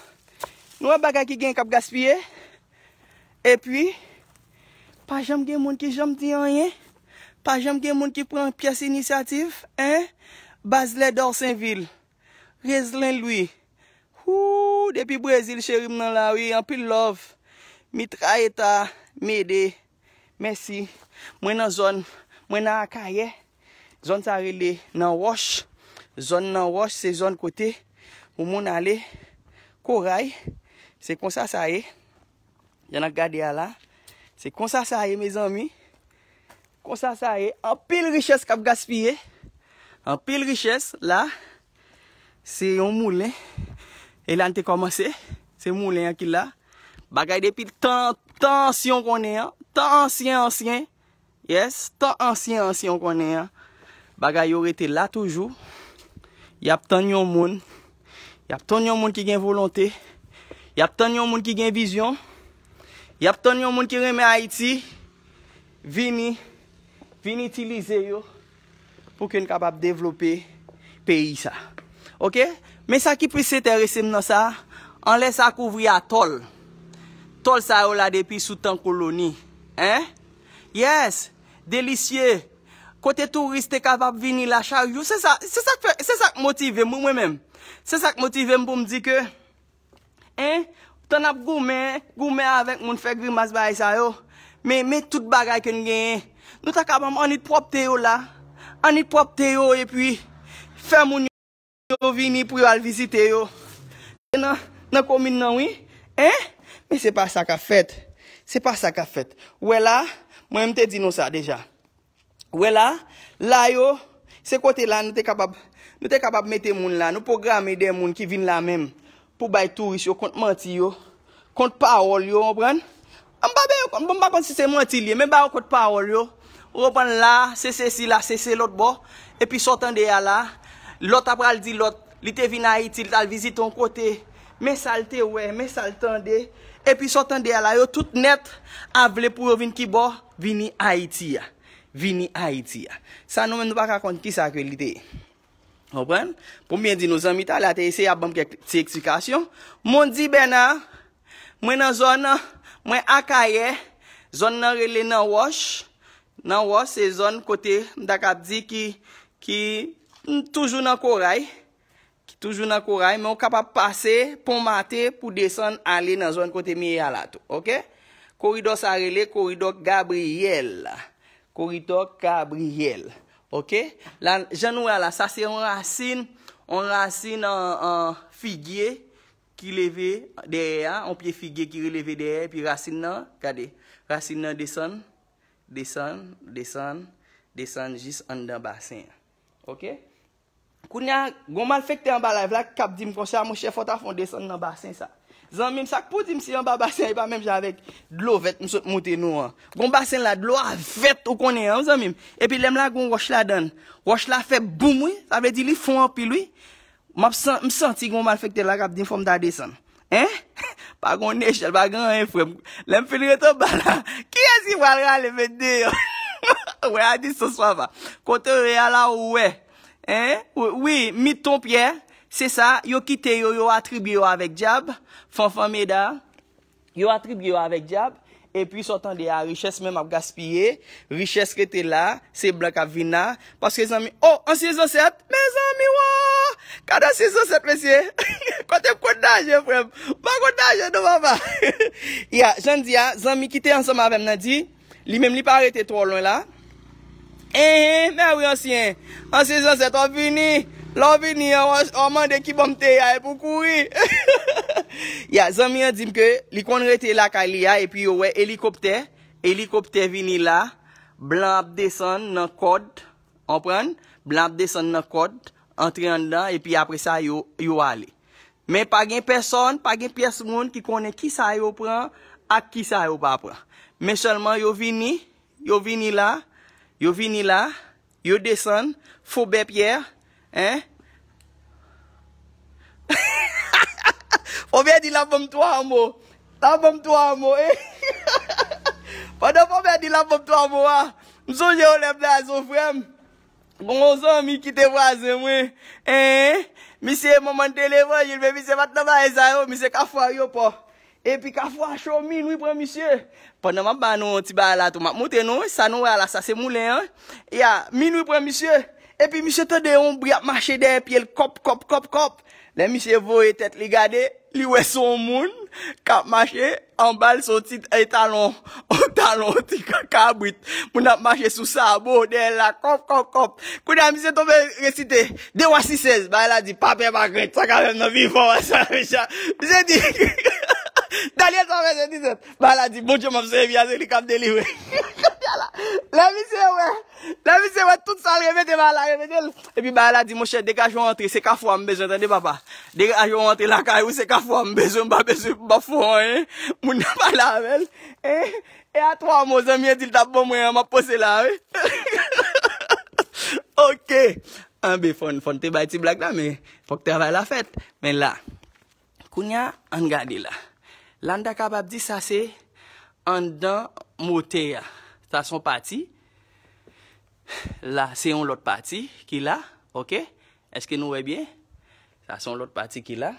Nou wè bagay ki genyen k ap gaspiye? Epi, pa janm gen moun ki janm di anyen. Pa janm gen moun ki pran pyès inisyativ, en? Baz Lèdò Senvil, Rezlen Lwi. Hoo, depi Brezil, cheri m nan la, wi, anpil love. Mitrayeta, Mede, mèsi. Mwen nan zòn, mwen nan Akayè. Zòn sa rele Nan Wòch. Zòn Nan Wòch, se zòn kote pou moun ale koray. Se konsa sa ye. Jan n ap gade a la. Se konsa sa ye, mezanmi. Konsa sa ye. Anpil richès k ap gaspiye. Anpil richès la. Se yon moulen. E la n te kòmanse. Se moulen an ki la. Bagay depi tan, tan ansyen w konnen an. Tan ansyen, ansyen. Yes, tan ansyen, ansyen w konnen an. Bagay yo rete la toujou. Y ap tann yon moun. Y ap tann yon moun ki gen volonte. Y ap tann yon moun ki gen vizyon. Y ap tann yon moun ki renmen Ayiti. Vini, vini itilize yo pou ke n kapab devlope peyi sa. Oke? Men sa ki plis enterese m nan sa, anlè sa kouvri atòl. Tòl sa yo la depi sou tan koloni. Hein? Yes! Delisye! Kote touris te kapab vini la chak jou. Se sa, se sa k fè, se sa k motive m, wi, mwen menm. Se sa k motive m pou m di ke, en, tan n ap goumen, goumen avèk moun fè grimas bagay sa yo. Men, men tout bagay ke n genyen. Nou ta kapab annik pwòpte yo la. Annik pwòpte yo epi fè moun yo vini pou yo al vizite yo. Nan, nan komin nan, wi. En? Men se pa sa k ap fèt. Se pa sa k ap fèt. Ou wè la, mwen m te di nou sa deja. Ou wè la, la yo, se kote la nou te kapab, nou te kapab mete moun la, nou pwograme de moun ki vin la menm pou bay touris yo kont manti yo, kont pawòl yo, konprann? M pa bay yo kont, bon, m pa konn si se manti l ye, men ba yo kont pawòl yo. Ou konprann la, se sesi la, se se lòt bò. Epi sa w tande a la, lòt ap pral di lòt, li te vin Ayiti, li t al vizite yon kote, men sa l te wè, men sa l tande. Epi sa w tande a la, yo tout nèt ap vle pou yo vin ki bò? Vini Ayiti a. Vini Ayiti a. Sa nou menm nou pa ka konn kisa ke li te ye. Konprann? Pou m byen di nou, zanmi talè a te eseye ap ban m kèk ti eksplikasyon. Mondi Bèna, mwen nan zòn, mwen Akayè, zòn nan rele Nan Wòch. Nan Wòch, se zòn kote m ta kab di ki, ki, m toujou nan koray. Ki toujou nan koray, men w kapab pase Pon Mate pou desann ale nan zòn kote m ye a la tou, oke? Koridò sa rele koridò Gabriyèl. Koridò Gabriyèl, oke? La, jan nou wè a la, sa se yon rasin, yon rasin an, an figye ki leve dèyè a, yon pye figye ki leve dèyè, epi rasin nan, gade, rasin nan desann, desann, desann, desann jis anndan basen an. Oke? Kounye a, gon malfektè anba live la k ap di m konsa, monchè, fò w ta fè yon desann nan basen sa. Zanmi m, sa k pou di m si anba basen an, e pa menm jan avèk dlo vèt m sot montre nou an. Gon basen la, dlo a vèt, ou konnen an, zanmi m. Epi lè m lage yon wòch ladan l, wòch la fè boum, wi. Sa vle di li fon anpil, wi. M ap san-, m santi gon malfektè la k ap di m fò m ta desann. Hein? Pa gon nechèl, pa gen anyen, frè m. Lè m fin ret anba la, kiyès ki pral rale met deyò? Wè a distans, papa. Kote w ye a la, ou wè. Hein? Wi, wi, Miton Pyè, se sa, yo kite yo, yo atribye yo avèk dyab. Fanfan Meda, yo atribye yo avèk dyab. Epi sa w tande a, richès menm ap gaspiye, richès rete la, se blan k ap vin la. Paske zanmi, oh, ansyen zansèt, mezanmi, wo! Gad ansyen zansèt, mesye! Kote m konn naje, frè m? M pa konn naje, non, papa! Ya, jan di a, zanmi ki te ansanm avè m nan di, li menm li pa rete twò lwen la. Enhen, mèwi ansyen. Ansyen zansèt, w ap vini. Lè w vini an, w a, w a mande ki bò m te ye a, epi w kouri. Ya, zanmi an di m ke li konn rete lakay li a, epi yo wè elikoptè. Elikoptè vini la. Blan ap desann nan kòd. Konprann? Blan ap desann nan kòd. Antre anndan, epi apre sa, yo, yo ale. Men pa gen pèsòn, pa gen pyès moun ki konnen kisa yo pran ak kisa yo pa pran. Men sèlman yo vini, yo vini la, yo vini la, yo desann, Fobè Pyè, en? Fobè di l ap ban m twa mo, l ap ban m twa mo, en? Pandan Fobè di l ap ban m twa mo a, m sonje yon lè m nan zon frè m. Gon zanmi ki te vwazen mwen. En, misye manman te levanjil, men misye pa t nan bagay sa yo, misye Kafou Ayewopò. Epi Kafou a cho, minwi pran misye. Pandan m ap ba nou yon ti bagay la tou, m ap montre nou, wi, sa nou wè a la, sa se moulen an. Ya, minwi pran misye. Epi misye tande yon bri ap mache dèyè pye l, kòp, kòp, kòp, kòp. Lè misye voye tèt li gade, li wè se yon moun k ap mache, anba l se yon ti, e, talon, yon talon, yon ti ka-, kabrit. Moun ap mache sou sabo, dèyè l la, kòp, kòp, kòp. Kounye a, misye tonbe resite, de wa sis sèz, bagay la di, pa pè, pa krent, sa k ap fè m nan vivan, wè sa, mesye. Misye di, Danyèl twa vèsè disèt, bagay la di, Bondye m ap sèvi a, se li k ap delivre. Lè misye wè, lè misye wè tout sa l repete, bagay la repete l. Epi bagay la di, monchè, degaje w antre, se Kafou a m bezwen, tande papa. Degaje w antre lakay ou, se Kafou a m bezwen, m pa bezwen, m pa fè w anyen. Moun nan pale avè l. E, e a twa mo, zanmi an di l t ap ban mwen an, m ap poze la, wi. Ok. Anben, fò n, fò n te bay ti blag la, men fòk travay la fèt. Men la, kounye a, ann gade la. La, n ta kapab di sa se anndan motè a. Sa se yon pati. La, se yon lòt pati ki la. Ok? Èske nou wè byen? Sa se yon lòt pati ki la.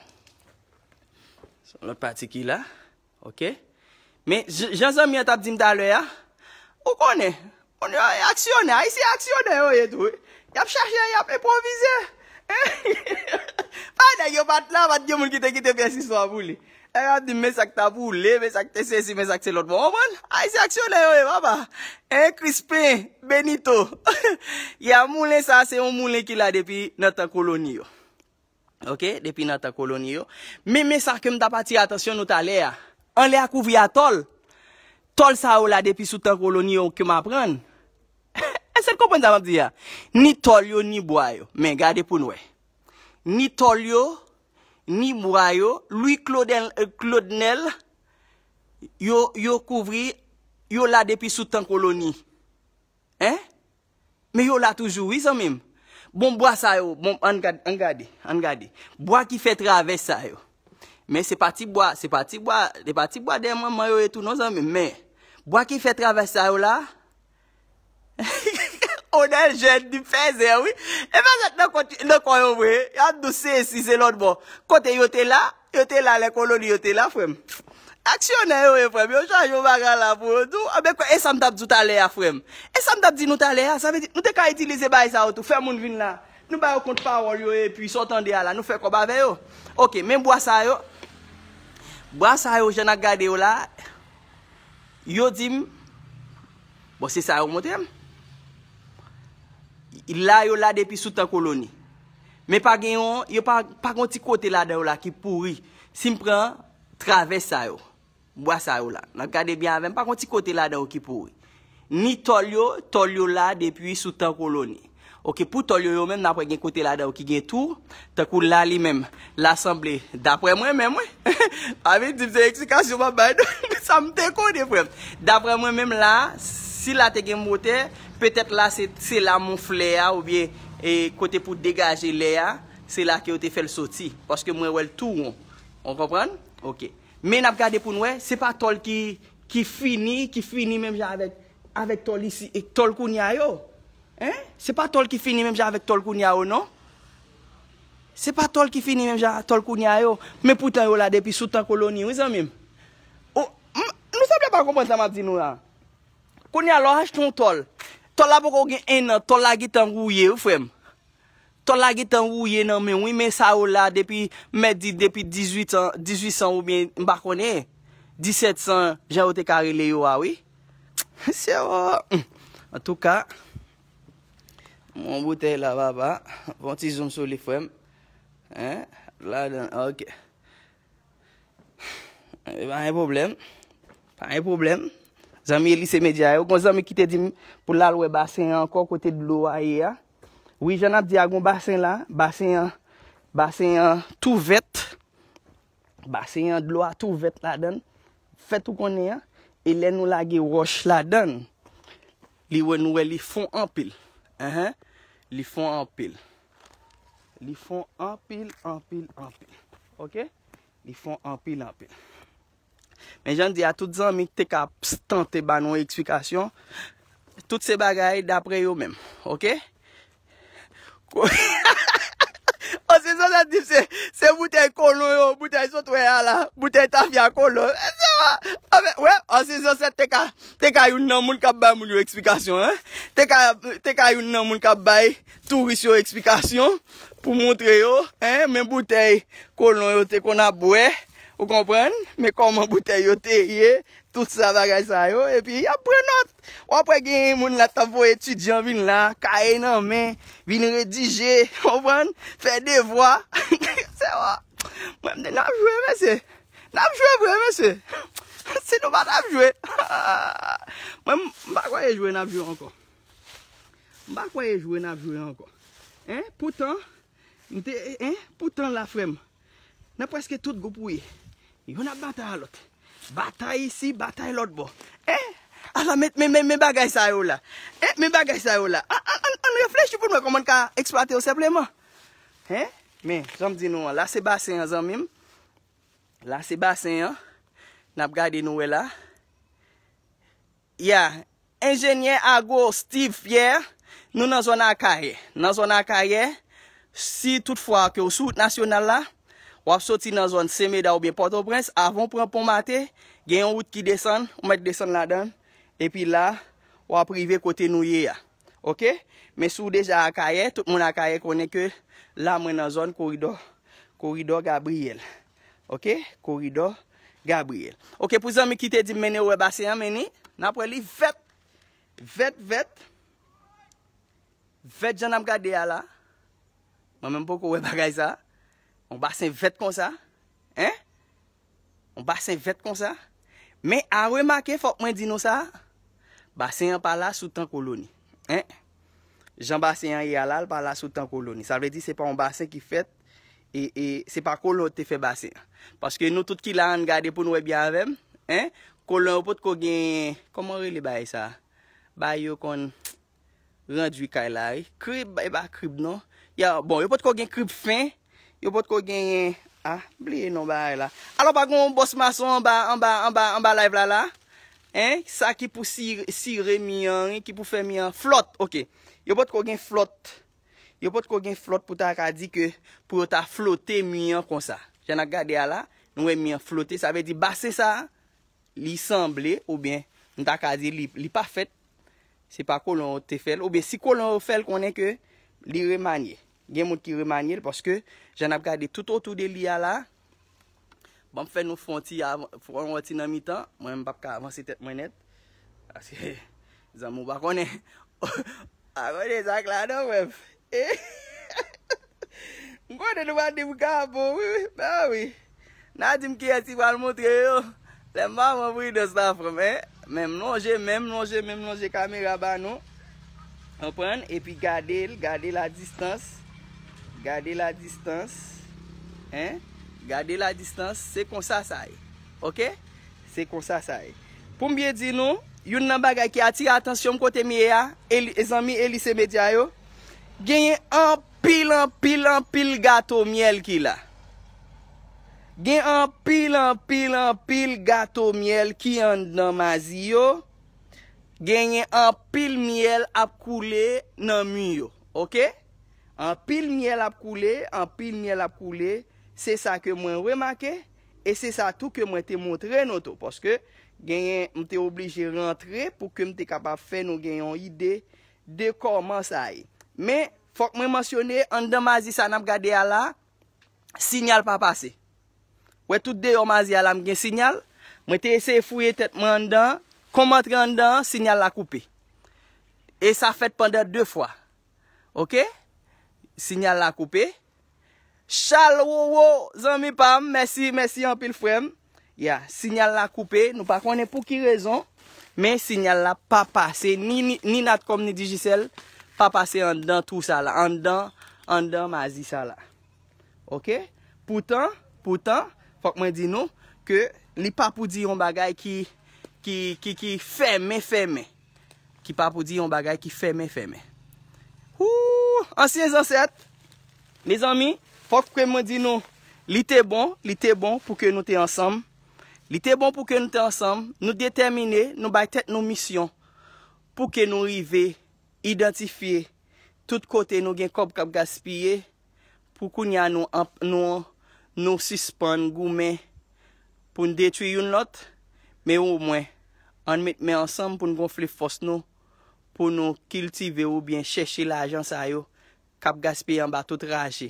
Se yon lòt pati ki la. Ok? Men, j-, jan zanmi an t ap di m talè a, ou konnen, moun yo, e aksyonè, Ayisyen aksyonè yo ye tou, wi. Y ap chache, y ap enpwovize. Pa nèg yo pa t la, pa t gen moun ki te kite pyès istwa pou li. Nèg yo ap di m, men sa k t ap woule, men sa k te sesi, men sa k se lòt bò. Konprann? Ayisyen aksyonè yo ye, papa. En, Crispin, Benito. Ya, moulen sa, se yon moulen ki la depi nan tan koloni yo. Ok, depi nan tan koloni yo. Men, men sa ke m t ap atire atansyon nou talè a. Anlè a kouvri a tòl. Tòl sa yo la depi sou tan koloni yo ke m aprann. Èske n konprann sa m ap di a? Ni tòl yo, ni bwa yo. Men gade pou n wè. Ni tòl yo, ni bwa yo, Louis Claudel, Claudenel, yo, yo kouvri, yo la depi sou tan koloni. En? Men yo la toujou, wi, zanmi m. Bon, bwa sa yo, bon, ann gad-, ann gade, ann gade. Bwa ki fè travès sa yo. Men se pa ti bwa, se pa ti bwa, se pa ti bwa dèyè manman yo ye tou non, zanmi m. Men, bwa ki fè travès sa yo la, Onèl jèn, di fèzè, wi. E fèzè nan kò, nan kò yo vre. Y ap di w se si, se lòt bò. Kote yo te la, yo te la, lè koloni yo te la, frè m. Aksyonè yo ye, frè m. Yo chanje yon bagay la pou yo tou. Anben, e sa m t ap di w talè a, frè m. E sa m t ap di nou talè a, sa vle di, nou te ka itilize bagay sa yo tou, fè moun vin la. Nou ba yo kont pawòl yo, epi sa w tande a la, nou fè kòb avè yo. Ok, men bwa sa yo. Bwa sa yo, jan n ap gade yo la, yo di m, bon, se sa yo montre m. La, yo la depi sou tan koloni. Men pa gen yon, yo pa, pa gen yon ti kote ladan yo la ki pouri. Si m pran travès sa yo, bwa sa yo la, n ap gade byen avè m, pa gen yon ti kote ladan yo ki pouri. Ni tòl yo, tòl yo la depi sou tan koloni. Ok, pou tòl yo, yo menm, n ap wè gen kote ladan yo ki gen tou, tankou la li menm, la sanble, daprè mwen menm, wi. Pa vin di m se eksplikasyon m ap bay, non. Sa m te konnen, frè m. Daprè mwen menm la, si la te gen motè, petèt la se, se la mon flè a, oubyen, e, kote pou degaje lè a, se la ke yo te fè l soti. Paske mwen wè l tou won. Ou konprann? Ok. Men n ap gade pou n wè, se pa tòl ki, ki fini, ki fini menm jan avèk, avèk tòl isi, e tòl kounye a yo. En? Se pa tòl ki fini menm jan avèk tòl kounye a yo, non. Se pa tòl ki fini menm jan ak tòl kounye a yo. Men poutan yo la depi sou tan koloni, wi, zanmi m. O, m, nou sanble pa konprann sa m ap di nou la. Kounye a, lè w achte yon tòl, tòl la poko gen en an, tòl la gentan wouye, wi, frè m. Tòl la gentan wouye nan men w, wi, men sa yo la, depi, m mèt di, depi dizuit an, dizuit san oubyen, m pa konnen, disèt san, jan yo te ka rele yo a, wi. Se, o, hmm. Antouka, yon bouteil la, papa. Fè yon ti zoom sou li, frè m. Hein? Ladan, ok. E pa gen pwoblèm. Pa gen pwoblèm. Zanmi Elise Media yo, gon zanmi ki te di m pou l al wè basen an ankò, kote dlo a ye a. Wi, jan n ap di a, gon basen la, basen an, basen an tou vèt. Basen an, dlo a tou vèt ladan l. Fèt ou konnen an, e lè nou lage wòch ladan l, li wè, nou wè li fon anpil. Enhen. Li fon anpil. Li fon anpil, anpil, anpil. Ok? Li fon anpil, anpil. Men jan m di a, tout zanmi ki te ka tante ba nou eksplikasyon, tout se bagay dapre yo menm. Ok? Ko- Osezon sa di se, se boutèy kolon yo, boutèy sot wè a la, boutèy tafya kolon. Se pa, anfen, wè, Osezon sa te ka, te ka youn nan moun k ap bay moun yo eksplikasyon, hein? Te ka, te ka youn nan moun k ap bay touris yo eksplikasyon pou montre yo, hein, men boutèy kolon yo te konn ap bwè, ou konprann? Men kòman boutèy yo te ye, tout sa, bagay sa yo, epi y ap pran nòt. W ap wè gen moun la t ap voye etidyan vin la, kaye nan men, vin redije, konprann? Fè devwa. Se wa. Mwen, m di, n ap jwe, mesye. N ap jwe vre, mesye. Si nou pa t ap jwe. Mwen, m pa kwè e jwe n ap jwe ankò. M pa kwè e jwe n ap jwe ankò. Hein? Poutan, m te, hein? Poutan la, frè m, nan prèske tout gwoup ou ye, youn ap batay a lòt. Batay isi, batay lòt bò. Hein? Ala, men, men, men, men bagay sa yo la. Hein? Men bagay sa yo la. An, an, an, ann reflechi pou n wè kòman n ka eksplwate yo senpleman. Hein? Men, jan m di nou an, la se basen an, zanmi m. La se basen an. N ap gade, nou wè la. Ya, enjenyè agwo Steve Pierre, nou nan zòn Akayè. Nan zòn Akayè, si toutfwa ke w sou wout nasyonal la, w ap soti nan zòn Senmeda oubyen Pòtoprens, avan w pran pon Mate, gen yon wout ki desann, ou mèt desann ladan l, epi la, w ap rive kote nou ye a. Ok? Men si w deja Akayè, tout moun Akayè konnen ke la mwen nan zòn koridò, koridò Gabriyèl. Ok? Koridò Gabriyèl. Ok, pou zanmi ki te di m mennen w wè basen an, men ni, n ap wè li vèt, vèt, vèt. Vèt jan n ap gade a la. Mwen menm poko wè bagay sa. Yon basen vèt konsa. Hein? Yon basen vèt konsa. Men a remake, fòk mwen di nou sa, basen an pa la sou tan koloni. Hein? Jan basen an ye a la, l pa la sou tan koloni. Sa vle di se pa yon basen ki fèt, e, e se pa kolon yo te fè basen an. Paske nou tout ki la, ann gade pou n wè byen avè m. Hein? Kolon yo potko gen, kòman rele bagay sa? Bagay yo konn randwi kay la, wi. Krib, e pa krib non. Ya, bon, yo potko gen krib fen, yo potko genyen, ah, bliye non bagay la. Alò, pa gen yon bòs mason anba, anba, anba, anba live la, la? Hein? Sa ki pou sire, sire mi an, wi, ki pou fè mi an flòt. Ok. Yo potko gen flòt. Yo potko gen flòt pou ta ka di ke pou yo ta flote mi an konsa. Jan n ap gade a la, nou wè mi an flote, sa vle di basen sa a, li sanble, oubyen m ta ka di li, li pa fèt, se pa kolon yo te fè l, oubyen si kolon yo fè l, konnen ke li remanye. Gen moun ki remanye l, paske jan n ap gade tout otou de li a la, ban m fè nou fè yon ti avan-, fè yon ti nan mitan, mwen m p ap ka avanse tèt mwen nèt, paske zanmi w pa konnen, pa konnen sa k ladan, frè m. M konnen nou pa di m ka bon, wi, wi. Ba wi. N a di m kiyès ki pral montre yo. Lè m pa pran pridans la, frè m, hein? Men m lonje, men m lonje, men m lonje kamera ba nou. Konprann? Epi gade l, gade la distans. Gade la distans. Hein? Gade la distans. Se konsa sa ye. Ok? Se konsa sa ye. Pou m byen di nou, youn nan bagay ki atire atansyon m kote m ye a, Eli-, zanmi Elise Media yo, genyen anpil, anpil, anpil gato myèl ki la. Gen anpil, anpil, anpil gato myèl ki anndan mazi yo. Genyen anpil myèl ap koule nan mi yo. Ok? Anpil myèl ap koule, anpil myèl ap koule. Se sa ke mwen remake. E se sa tou ke mwen te montre nou tou, paske genyen, m te oblije rantre pou ke m te kapab fè nou gen yon ide de kòman sa ye. Men, fòk mwen mansyone, anndan mazi sa n ap gade a la, siyal pa pase. Wè, tout deyò mazi a la, m gen siyal. Mwen te eseye fouye tèt mwen anndan. Kon m antre anndan, siyal la koupe. E sa fèt pandan de fwa. Oke? Siyal la koupe. Chal Wowo, zanmi pa m, mèsi, mèsi anpil, frè m. Ya, siyal la koupe, nou pa konnen pou ki rezon, men siyal la pa pase, ni, ni, ni Natcom, ni Digicel, pa pase anndan twou sa la, anndan, anndan mazi sa la. Oke? Poutan, poutan, fòk mwen di nou ke li pa pou di yon bagay ki, ki, ki, ki fèmen, fèmen. Ki pa pou di yon bagay ki fèmen, fèmen. Hoo! Ansyen zansèt, mezanmi, fòk ke mwen di nou, li te bon, li te bon pou ke nou te ansanm. Li te bon pou ke nou te ansanm. Nou detèmine, nou bay tèt nou misyon pou ke nou rive idantifye tout kote nou gen kòb k ap gaspiye, pou kounye a nou, anp- nou, nou sispann goumen pou n detwi youn lòt, men omwen, ann met men ansanm pou n gonfle fòs nou, pou nou kiltive oubyen chèche lajan sa yo k ap gaspiye anba tout raje,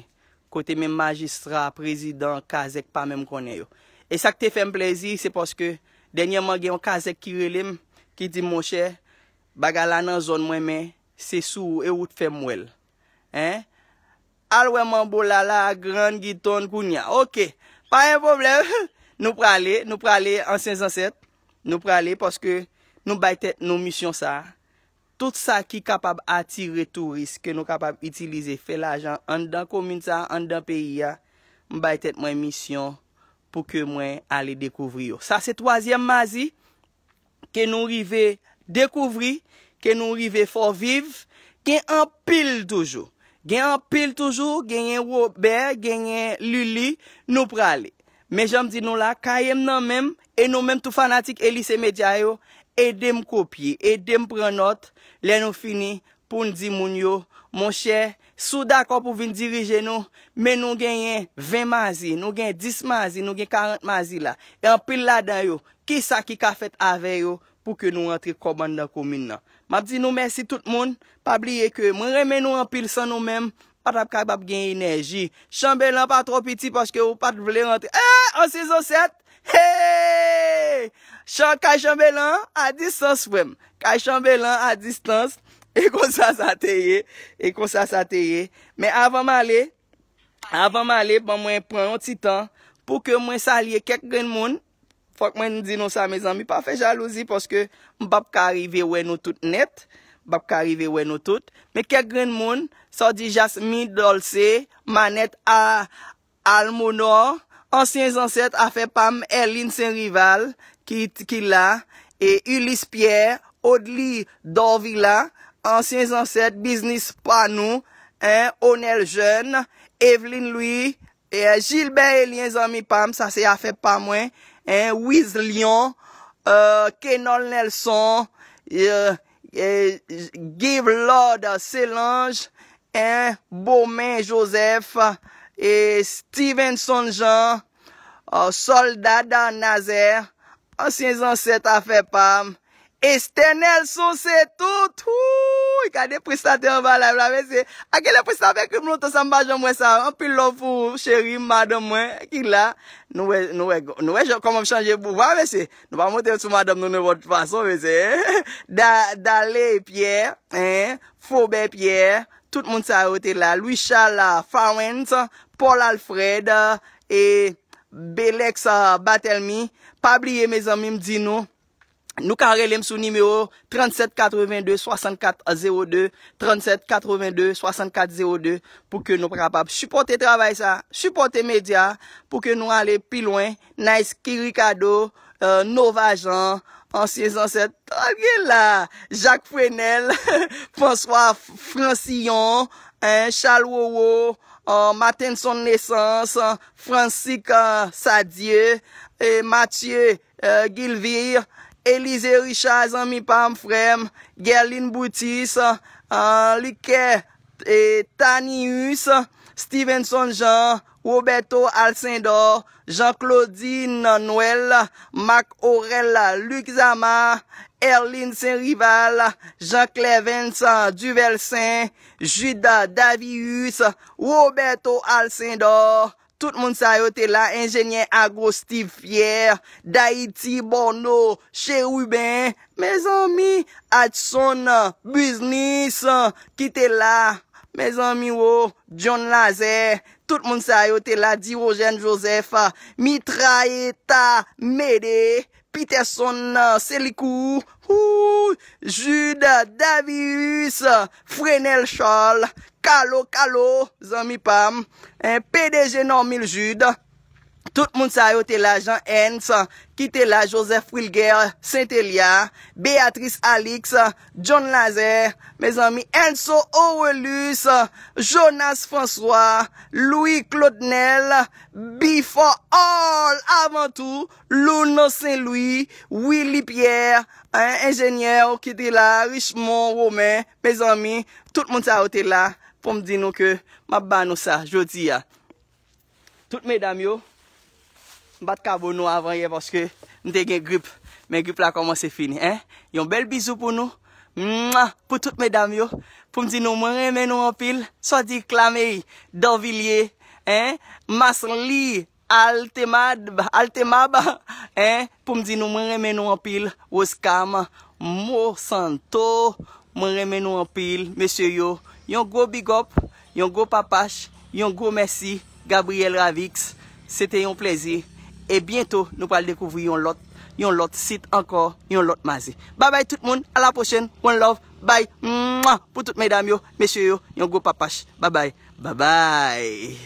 kote menm majistra, prezidan, kazèk pa menm konnen yo. E sa k te fè m plezi, se paske dènyèman gen yon kazèk ki rele m, ki di m, monchè, bagay la nan zòn mwen, men se sou ou, e ou t fè m wè l. Hein? Al wè manbo la la, grann gitonn kounya. Oke, pa gen pwoblèm. Nou prale, nou prale, ansyen zansèt. Nou prale paske nou bay tèt nou misyon sa. Tout sa ki kapab atire touris, ke nou kapab itilize, fè lajan anndan komin sa, anndan peyi a, m bay tèt mwen misyon pou ke mwen ale dekouvri yo. Sa se twazyèm mazi ke nou rive dekouvri, ke nou rive fè w viv, gen anpil toujou. Gen anpil toujou, genyen Wobè, genyen Lili, nou prale. Men jan m di nou la, kaye m nan men m, e nou menm tou fanatik Elise Medya yo, ede m kopye, ede m pran nòt, lè nou fini, pou n di moun yo, monchè, si w dakò pou vin dirije nou, men nou genyen ven mazi, nou gen dis mazi, nou gen karant mazi la. E anpil ladan yo, kisa ki ka fèt avè yo pou ke nou rantre kòb anndan komin nan? M ap di nou mèsi tout moun. Pa bliye ke mwen renmen nou anpil, san nou menm, pa t ap kapab gen enèji. Chanbelan pa twò piti paske ou pa t vle rantre. Eh, an sezon sèt, hey! Chan-, kay Chanbelan a distans, frè m. Kay Chanbelan a distans. E konsa sa te ye. E konsa sa te ye. Men avan m ale, avan m ale, ban mwen pran yon ti tan pou ke mwen salye kèk grenn moun. Fòk mwen di nou sa, mezanmi, pa fè jalouzi, paske m p ap ka rive wè nou tout nèt. M p ap ka rive wè nou tout. Men kèk grenn moun, sa w di Jasmine Dolce, Manèt a, Almonor, ansyen zansèt afè pa m, Erline Saint Rival, ki, ki la, e Ulysse Pierre, Odly Dorvila, ansyen zansèt biznis pa nou, en, Onel Jeune, Eveline Louis, e Gilbert Elien, zanmi pa m, sa se afè pa mwen, en, Wiz Lion, euh, Kenol Nelson, euh, e, Give Lord Selange, en, Bomen Joseph, e Stevenson Jean, euh, Soldad Nazaire, ansyen zansèt afè pa m, Esther Nelson se tout. Wouy, gade prestatè anba live la, mesye. A genlè prestatè ekri m lontan sa, m pa janm wè sa. Anpil love pou cheri m, madanm mwen ki la. Nou wè, nou wè, nou wè jan kòman m chanje bouvwa, mesye. Nou pa monte sou madanm nou nenpòt fason, mesye. Da, Dale Pierre, en, Faubert Pierre, tout moun sa yo te la. Louis Charles Fawens, Paul Alfred, e Belex, ah, Batelmy. Pa bliye, mezanmi, m di nou, nou ka rele m sou nimewo trannsèt katrevenndeswasannkat zewo de, trannsèt katrevenndeswasannkat zewo de, pou ke nou kapab sipòte travay sa, sipòte medya, pou ke nou ale pi lwen. Nice Kirikado, euh, Nova Jean, ansyen zansèt, tout gen la, Jacques Frenel, François Francillon, en, Charles Wowo, euh, Martinson Naissance, Francis, euh, Sadieu, e Mathieu, euh, Guilvire, Élisée Richard, zanmi pa m, frè m, Guerline Brutus, euh, Liquet, e Tanius, Stevenson Jean, Roberto Alcindor, Jean Claudine Noël, Marc Aurel Luc Zama, Erline Saint Rival, Jean Clevens Duvelsaint, Judas Davius, Roberto Alcindor, tout moun sa yo te la, enjenyè agro Steve Pierre, Dayiti Borno, Chérubin, mezanmi, Adson Business ki te la, mezanmi wo, John Lazare, tout moun sa yo te la, Dirogène Joseph, Mitrayeta Mede, Peterson Selikou, Jude Davius, Frenel Charles, Kalo Kalo, zanmi pa m, P D G Normil Jude, tout moun sa yo te la, Jean Hens ki te la, Joseph Wilger Saint-Elia, Béatrice Alix, John Lazare, mezanmi, Enso Orelus, Jonas François, Louis Claudenel, Before All, avan tou, Louno Saint Louis, Willy Pierre, enjenyè ki te la, Richemond Romain, mezanmi, tout moun sa yo te la, pou m di nou ke m ap ba nou sa jodi a. Tout medam yo, m pa t ka bo nou avan yè paske m te gen grip, men grip la kòmanse fini, en. Yon bèl bizou pou nou, mwa, pou tout medam yo, pou m di nou mwen renmen nou anpil, Sòdi Klamey, Dòvilye, en, Masli, Altemad, Altemab, en, pou m di nou mwen renmen nou anpil, Roskam, Mosanto, mwen renmen nou anpil, mesye yo, yon gwo big up, yon gwo papach, yon gwo mèsi, Gabriel Ravix, se te yon plèzi, e byento nou pral dekouvri yon lòt, yon lòt sit ankò, yon lòt maze. Babay tout moun, a la pwochèn, one love, bay, mwa, pou tout medam yo, mesye yo, yon gwo papach, babay, babay.